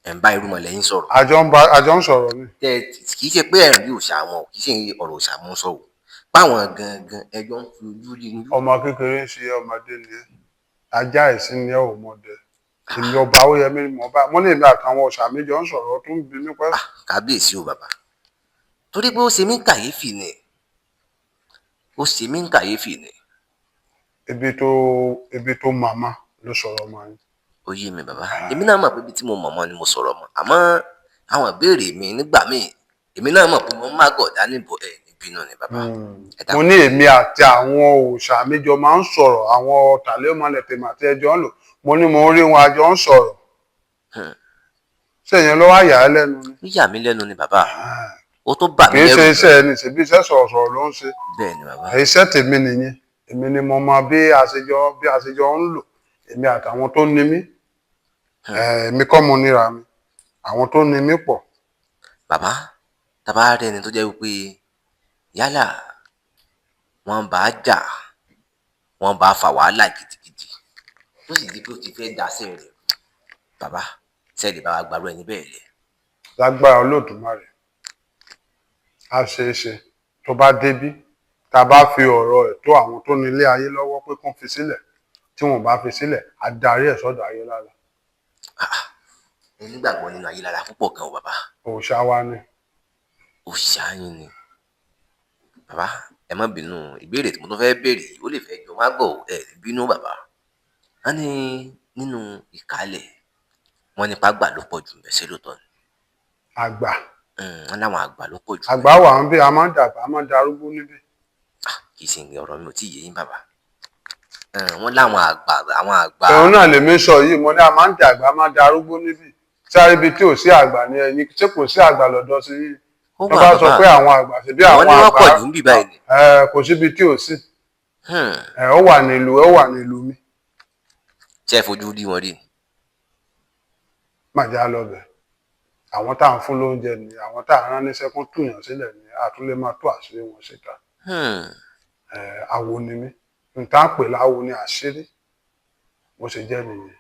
Ẹ̀ ń bá irúmọlẹ̀ yín sọ̀rọ̀? Àjọ ń bá àjọ ń sọ̀rọ̀ ni. Tẹ kì í ṣe pé ẹ̀ ń rí òòṣà wọn o, kì í ṣe ọ̀rọ̀ òòṣà mú sọ o, páwọn gangan ẹjọ́ ń fi ojú rí yín. Ọmọ kékeré ń ṣe ọmọdé ni ẹ́, ajá ìsín ni ẹ́ ò mọdẹ. Èmi ọba Awóyẹmí ni mo bá mo ní èmi àtàwọn òòṣà mi jọ ń sọ̀rọ̀ tó ń bi mí pẹ́. Kábíyèsí o bàbá, torí pé ó ṣe mí ń kàyéfì ni, ó ṣe mí ń kàyéfì ni. Ibi tó màmá ló sọ̀rọ̀ ọmọ yẹn. Ó yé mi bàbá, èmi náà mọ̀ pé ibi tí mo mọ̀ mọ́ ni mo sọ̀rọ̀ mọ́, àmọ́ àwọn ìbéèrè mi nígbà míì, èmi náà mọ̀ pé mo má gọ̀ dání bọ̀ ẹ̀ níbínú ni bàbá. Ẹ Mo dákun. ní èmi àti àwọn òòṣà mi jọ máa ń sọ̀rọ̀, àwọn tàlẹ́ tèmi àti ẹjọ́ ń lò. Mo ní mo rí wọn, àjọ ń sọ̀rọ̀. Ṣé ìyẹn ló wá yà á lẹ́nu ni? Ó yà mí lẹ́nu ni bàbá, ó tó bà Kì mí í ṣe lẹ́rù. iṣẹ́ ẹni, ṣèbí iṣẹ́ sọ̀rọ̀sọ̀rọ̀ ló ń ṣe. Bẹ́ẹ̀ ni bàbá. Iṣẹ́ tèmi nìyẹn. Èmi ni mo mọ bí a ṣe jọ ń lò, èmi àtàwọn tó ní mí. Èmi kọ́ mo níra mi, àwọn tó ní mí pọ̀. Bàbá, tàbá rẹ ni tó jẹ́ wípé yálà wọ́n bá jà, wọ́n bá fa wàhálà gidigidi, tó sì di pé ó ti fẹ́ daṣẹ́ rẹ̀, bàbá, sẹ́ẹ̀lì bá wa gbàrú ẹni bẹ́ẹ̀ lẹ̀? Lágbára Olódùmarè, á ṣe é ṣe. Tó bá débí, tá a bá fi ọ̀rọ̀ ẹ̀ tó àwọn tó ní ilé ayé lọ́wọ́ pé kán fi sílẹ̀, tí wọn ò bá fi sílẹ̀, á darí ẹ̀ sọ́dọ̀ ayé lára. Ẹ nígbàgbọ́ nínú ayé lára púpọ̀ gan o bàbá. Òòṣà wa ni. Òòṣà yín ni. Bàbá, ẹ má bínú, ìbéèrè tí mo tún fẹ́ béèrè yìí, ó lè fẹ́ jọ má gbọ́ ò, ẹ ní bínú bàbá. Wọ́n ní nínú ìkálẹ̀, wọ́n nípa àgbà ló pọ̀ jù ńbẹ̀, ṣé lóòótọ́ ni? Àgbà? Wọ́n láwọn àgbà ló pọ̀ jù. Àgbà wà ń bí, a máa ń dàgbà, a máa ń darúgbó níbí. Kì í ṣe ọ̀rọ̀ mi ò tí ì yé yín bàbá. Wọ́n láwọn àgbà, àwọn àgbà. Òun náà lèmi sọ yìí, mo ní a máa ń dàgbà, a máa ń darúgbó níbí. Sáré ibi tí ò sí àgbà ni ẹ̀yin, ṣé kò sí àgbà lọ́dọ̀ sí yìí? Ó Tó wà bá sọ bàbá. pé àwọn àgbà, ṣe bí Wọ́n àwọn ní wọ́n àgbà pọ̀ jù ń bì báyìí ni. Ẹ, kò síbi tí ò sí. Ẹ, ó wà nílùú, ó wà nílùú mi. Ṣé ẹ fojú rí wọn rí ni? Má já lọ bẹ̀. Àwọn tá à ń fún lóúnjẹ ni, àwọn tá à ń rán níṣẹ́ kó túyàn sílẹ̀ ni, àtúnlé máa tú àṣírí wọn síta. Ẹ, awo ni mí. N tá à ń pè láwo ni àṣírí. Bó ṣe jẹ́ nìyẹn.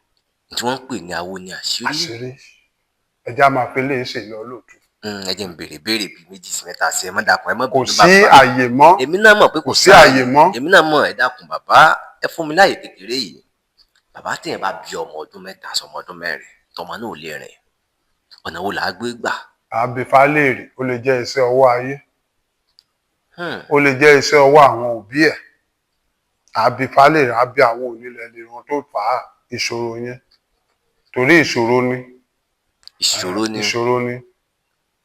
Tí wọ́n ń pè ní awo ni àṣírí. Àṣírí. Ẹja máa fi léè ṣe lọ lóòtú. Ẹ jẹ́ n béèrè béèrè bíi méjì sí mẹ́ta sí, ẹ má dákun, ẹ má Kò bínú sí bàbá. àyè mọ́. Èmi náà mọ̀ pé Kò sí àyè mọ́. Èmi náà mọ̀, ẹ dákun bàbá, ẹ fún mi láàyè kékeré yìí. Bàbá, téèyàn bá bí ọmọ ọdún 3 sọmọ ọdún 4, tọmọ náà ò lè rìn, ọ̀nà wo là á gbé gbà? Àbífá léèrè, ó lè jẹ́ iṣẹ́ ọwọ́ ayé. Ó lè jẹ́ iṣẹ́ ọwọ́ àwọn òbí ẹ̀. Àbífá léèrè, àbí àwọn onílẹ̀ lè wọn tó fà á ìṣòro yẹn. Torí ìṣòro ni. Ìṣòro ni. Ìṣòro ni.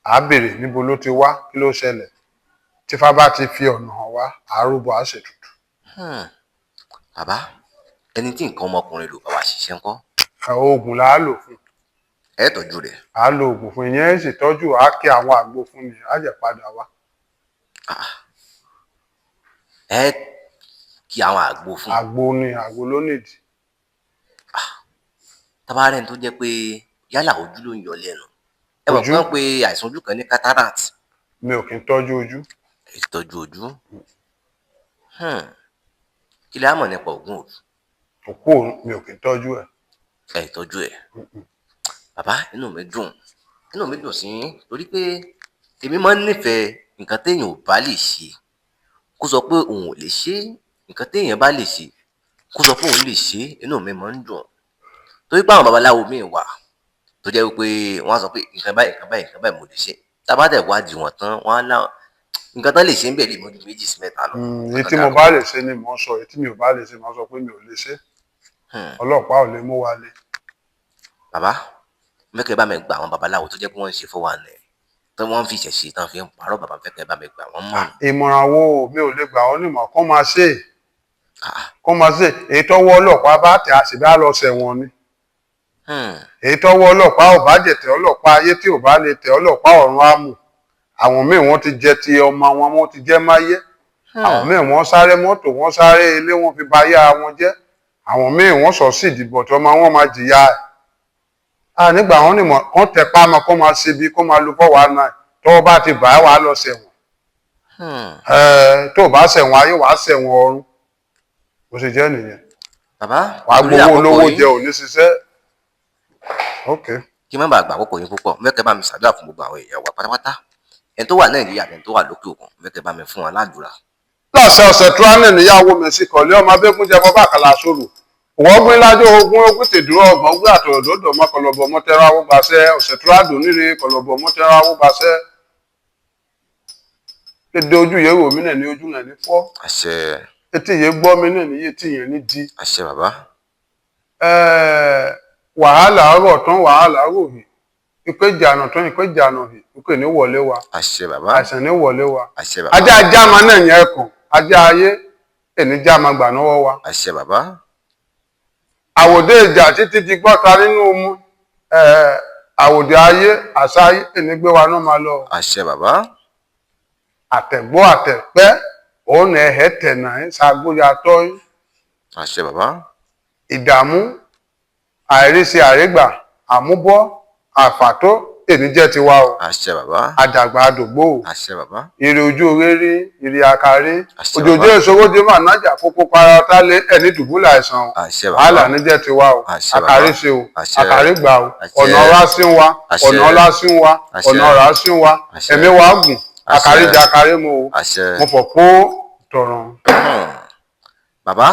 À á béèrè níbo ló ti wá, kí ló ṣẹlẹ̀. Tífá bá ti fi ọ̀nà hàn wá, àárúbọ á ṣètùtù. Bàbá, ẹni tí nǹkan ọmọkùnrin lò bá wa ṣiṣẹ́ ńkọ́? Oògùn là á lò fún. Ẹ tọ́jú rẹ̀? À á lo oògùn fún ìyẹn, sì tọ́jú, à á kí àwọn àgbo fún ni, á jẹ́ padà wá. Ẹ kí àwọn àgbo fún? Àgbo ni, àgbo ló nídìí. Tábà rẹ̀ tó jẹ́ pé yálà ojú ló ń yọ lẹ́nu, ẹ mọ̀ Ojú? pé wọ́n pe àìsàn ojú kan ní cataract. Mi ò kí ń tọ́jú ojú. Ẹ tọ́jú ojú. Kí lẹ á mọ̀ nípa ògùn òru? Òkú òun mi ò kí ń tọ́jú ẹ̀. Ẹ tọ́jú ẹ̀. Bàbá, inú mi dùn, inú mi dùn sí yín, torí pé èmi máa ń nífẹ̀ẹ́ nǹkan téèyàn ò bá lè ṣe kó sọ pé òun ò lè ṣe é, nǹkan téèyàn bá lè ṣe kó sọ pé òun lè ṣe é, inú mi máa ń dùn, torí pé àwọn babaláwo míì wà tó jẹ́ wípé wọ́n á sọ pé nǹkan báyìí, nǹkan báyìí, nǹkan báyìí mo lè ṣe. Tá a bá dẹ̀ wádìí wọn tán, wọ́n á láwọn nǹkan tán lè ṣe ń bẹ̀ lè mọ́ ju méjì sí mẹ́ta lọ. Èyí tí mo bá lè ṣe ni mò ń sọ, èyí tí mi ò bá lè ṣe, màá sọ pé mi ò lè ṣe. Ọlọ́pàá ò lè mú wa lé. Bàbá, mo fẹ́ kẹ́ ẹ bá mi gba àwọn babaláwo tó jẹ́ pé wọ́n ń ṣe 419, tí wọ́n ń fi ìṣẹ̀ṣe tán fi ń parọ́, bàbá, mo fẹ́ kẹ́ ẹ bá mi gbà wọ́n mọ̀. Ìmọ̀ràn wo? Mi ò lè gbà wọ́n nímọ̀, kó máa ṣe é, kó máa ṣe èyí tọ́wọ́ ọlọ́pàá bá tẹ̀, àṣìbí á lọ ṣẹ̀wọ̀n ni. Èyí tọ́wọ́ ọlọ́pàá ò bá jẹ̀ tẹ̀, ọlọ́pàá ayé tí ò bá lè tẹ̀, ọlọ́pàá ọ̀run á mú. Àwọn míì, wọ́n ti jẹ ti ọmọ wọn, wọ́n ti jẹ́ máyé. Àwọn míì wọ́n sáré mọ́tò, wọ́n sáré ilé, wọ́n fi ba ayé ara wọn jẹ́. Àwọn míì wọ́n sọ sí ìdìbò tó máa wọ́n máa jìyà ẹ̀. A nígbà wọn ni kàn tẹpá mọ́, kó máa ṣe bí kó máa lu 419. Tọ́wọ́ bá ti bá wàá lọ sẹ̀wọ̀n. Tó o bá ṣẹ̀wọ̀n ayé, wàá ṣẹ̀wọ̀n ọ̀run. Bó ṣe jẹ́ nìyẹn. Bàbá, Wàá torí gbowó àkókò olówó yín, jẹ, ò ní ṣiṣẹ́. Ok. Kí n má bàa gbà àkókò yín púpọ̀, mo fẹ́ kẹ́ bá mi ṣàdúrà fún gbogbo àwọn èèyàn wa pátápátá, ẹni tó wà Nàìjíríà àti ẹni tó wà lókè òkun. Mo fẹ́ kẹ́ bá mi fún wọn ládùúrà. Lọ́sẹ̀ ọ̀sẹ̀ tíwánì níyàwó mi sí kọ̀lé ọmọ abẹ́kúnjẹ bọ́bá àkàlà sòrò wọ́n gbé lájọ́ ogún ogún tèdúró ọgbọ̀n ogún àtọ̀rọ̀dọ́dọ̀ mọ́ kọlọ̀bọ̀ mọ́tẹ́rọ awúgbàṣẹ́ ọ̀sẹ̀ tíwádùn níre kọlọ̀bọ̀ mọ́tẹ́rọ awúgbàṣẹ́ dédé ojú yẹn wò mí náà ní ojú náà ní fọ́. Àṣẹ. Etí yẹn gbọ́ mi náà ní etí yẹn ní di. Àṣẹ, bàbá. Wàhálà rọ̀ tán, wàhálà rò hì, ìpè jànà tán, ìpè jànà hì, ìpè ní wọlé wa. Àṣẹ, bàbá. Àìsàn ní wọlé wa. Àṣẹ, bàbá. Ajá jáma náà yẹn kàn, ajá ayé ẹni jáma gbà náwó wa. Àṣẹ, bàbá. Àwòdé ìjà títí di gbọ́ta nínú mu, àwòdé ayé, àṣà ayé ẹni gbé wa náà máa lọ. Àṣẹ, bàbá. Àtẹ̀gbọ́ àtẹ̀pẹ́ òun ẹ̀hẹ́ tẹ̀nà ẹ̀ ṣàgbóyà tọ́ yín. Àṣẹ, bàbá. Ìdààmú, àìríṣe, àrígbà, àmúbọ́, àfàtó èmi jẹ́ tiwa o. Àṣẹ, bàbá. Àdàgbà àdògbò o. Àṣẹ, bàbá. Ire ojú orí, ire akari. Àṣẹ, òjòjò bàbá. ìṣòwò dé máa nájà kókó para ọ̀tá lé ẹni dùbúlẹ̀ àìsàn o. Àṣẹ, bàbá. Wàhálà ní jẹ́ tiwa o. Àṣẹ, bàbá. Àkàrí ṣe o. Àṣẹ. Àkàrí gbà o. Àṣẹ. Ọ̀nà ọlá sí wa. Àṣẹ. Ọ̀nà ọlá sí wa. Àṣẹ. Ọ̀nà ọ̀rá sí wa. Àṣẹ. Ẹ̀mí wa gùn. Àṣẹ. Àkàrí jẹ àkàrí mu o. Àṣẹ. Mo fọ̀ kó tọ̀ràn. Bàbá,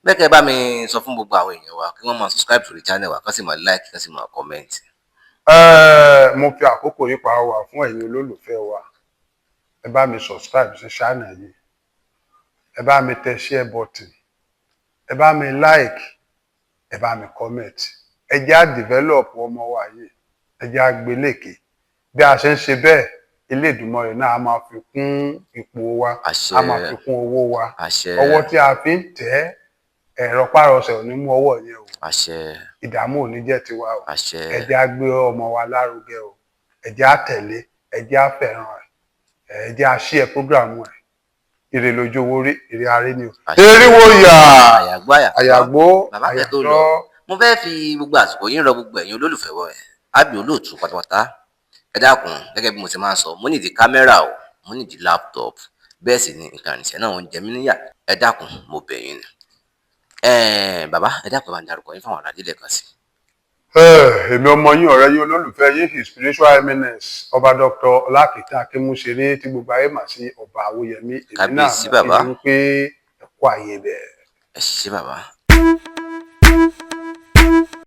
bẹ́ẹ̀ kẹ́ bá mi sọ fún gbogbo àwọn èèyàn wa kí wọ́n máa subscribe to the channel wa, kán sì máa like, kán sì máa comment. Mo fi àkókò yìí pa wà fún ẹ̀yin olólùfẹ́ wa, ẹ bá mi subscribe sí channel yìí, ẹ bá mi tẹ share button, ẹ bá mi like, ẹ bá mi comment. Ẹ jẹ́ á develop ọmọ wa yìí, ẹ jẹ́ á gbélékè. Bí a ṣe ń ṣe bẹ́ẹ̀, ilé ìdùnmọ̀ rẹ̀ náà á máa fi kún ipò wa. Àṣẹ. Á máa fi kún owó wa. Àṣẹ. Ọwọ́ tí a fi ń tẹ̀ ẹ́, ẹ̀rọ párọsẹ̀ ò ní mú ọwọ́ yẹn o. Àṣẹ. Ìdààmú ò ní jẹ́ tiwa o. Àṣẹ. Ẹ jẹ́ á gbé ọmọ wa lárugẹ o, ẹ jẹ́ á tẹ̀lé, ẹ jẹ́ á fẹ́ràn ẹ̀, ẹ jẹ́ á share program ẹ̀. Ire lójú owó rí, ire arí ni o. Àṣẹ. Eriwo yà. Àyàgbó, àyàgbó. Àyàgbó. Bàbá, kẹ́ tó Àyàtọ̀. lọ, mo fẹ́ fi gbogbo àsìkò yín rọ gbogbo ẹ̀yin olólùfẹ́ wọ ẹ̀ Abbey Olóòtú pátápátá. Ẹ dákun, gẹ́gẹ́ bí mo ti máa ń sọ, mo nídìí kámẹ́rà o, mo nídìí laptop, bẹ́ẹ̀ sì ni nǹkan ìrìnsẹ̀ náà ń jẹ mí níyà. Ẹ dákun, mo bẹ̀ yín ni. Bàbá, ẹ dákun, ẹ bá ń darúkọ yín fáwọn aráàlú lẹ́ẹ̀kan sí. Èmi ọmọ yín, ọ̀rẹ́ yín, olólùfẹ́ yín, His Spiritual Eminence Ọba Dr. Ọlákìtàn Akínmúṣeré, tí gbogbo ayé mà sí Ọba Awóyẹmí, èmi náà Kábíyèsí, mo bàbá. kí yín pé ẹ kú àyè bẹ́ẹ̀. Ẹ ṣé, bàbá.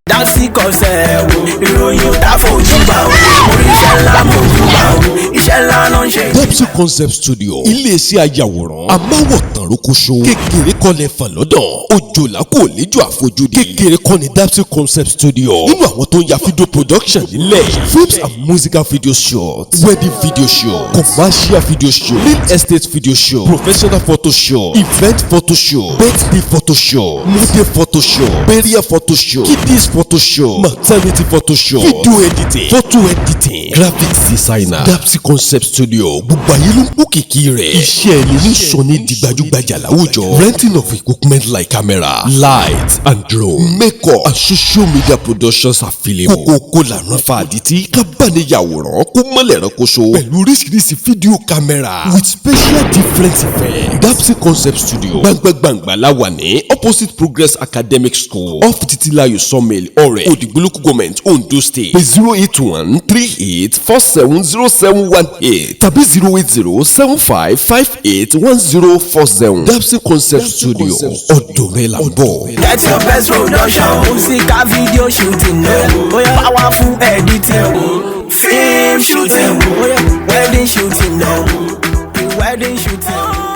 Dapsy Concept o, ìròyìn ò tá fojú bá o, orí iṣẹ́ ńlá mo jù bá o, iṣẹ́ ńlá ló ń ṣe. Dapsy Concept Studio, iléeṣẹ́ ayàwòrán amáwòtán rókóṣó, kékeré kọ́ lẹ fàn lọ́dọ̀, òjòlá kò léjò àfojúdi, kékeré kọ́ ni Dapsy Concept Studio nínú àwọn tó ń ya video production nílẹ̀: films and musical video shoot, wedding video shoot, commercial video shoot, real estate video shoot, professional photo shoot, event photo shoot, birthday photo shoot, model photo shoot, burial photo shoot, kiddies photo shoot, maternity photo shoot, video editing, photo editing, graphics designer. Dapsy Concept Studio, gbogbo ayé ló ń kó kìkì rẹ̀. Iṣẹ́ ẹni ní sọ ní di gbajúgbajà láwùjọ. Renting of equipment like camera, light and drone, makeup and social media productions available. Kókókó làrán fa àdìtí kábàániyàwòrán kó mọ́lẹ̀ ránkoṣo pẹ̀lú oríṣiríṣi fídíò kámẹ́rà with special different effects. Dapsy Concept Studio, gbangba-gbangba la wà ní opposite Progress Academic School, off Titilayo Sawmill, Ọ̀rẹ́, Òdìgbò Local Government, Ondo State. Pé 08138470718 tàbí 08075581047. Dapsy Concept Studio, ọ̀dọ̀ rẹ̀ là ń bọ̀. Get your best production, musical video shooting, powerful editing, film shooting, wedding shooting, wedding shooting.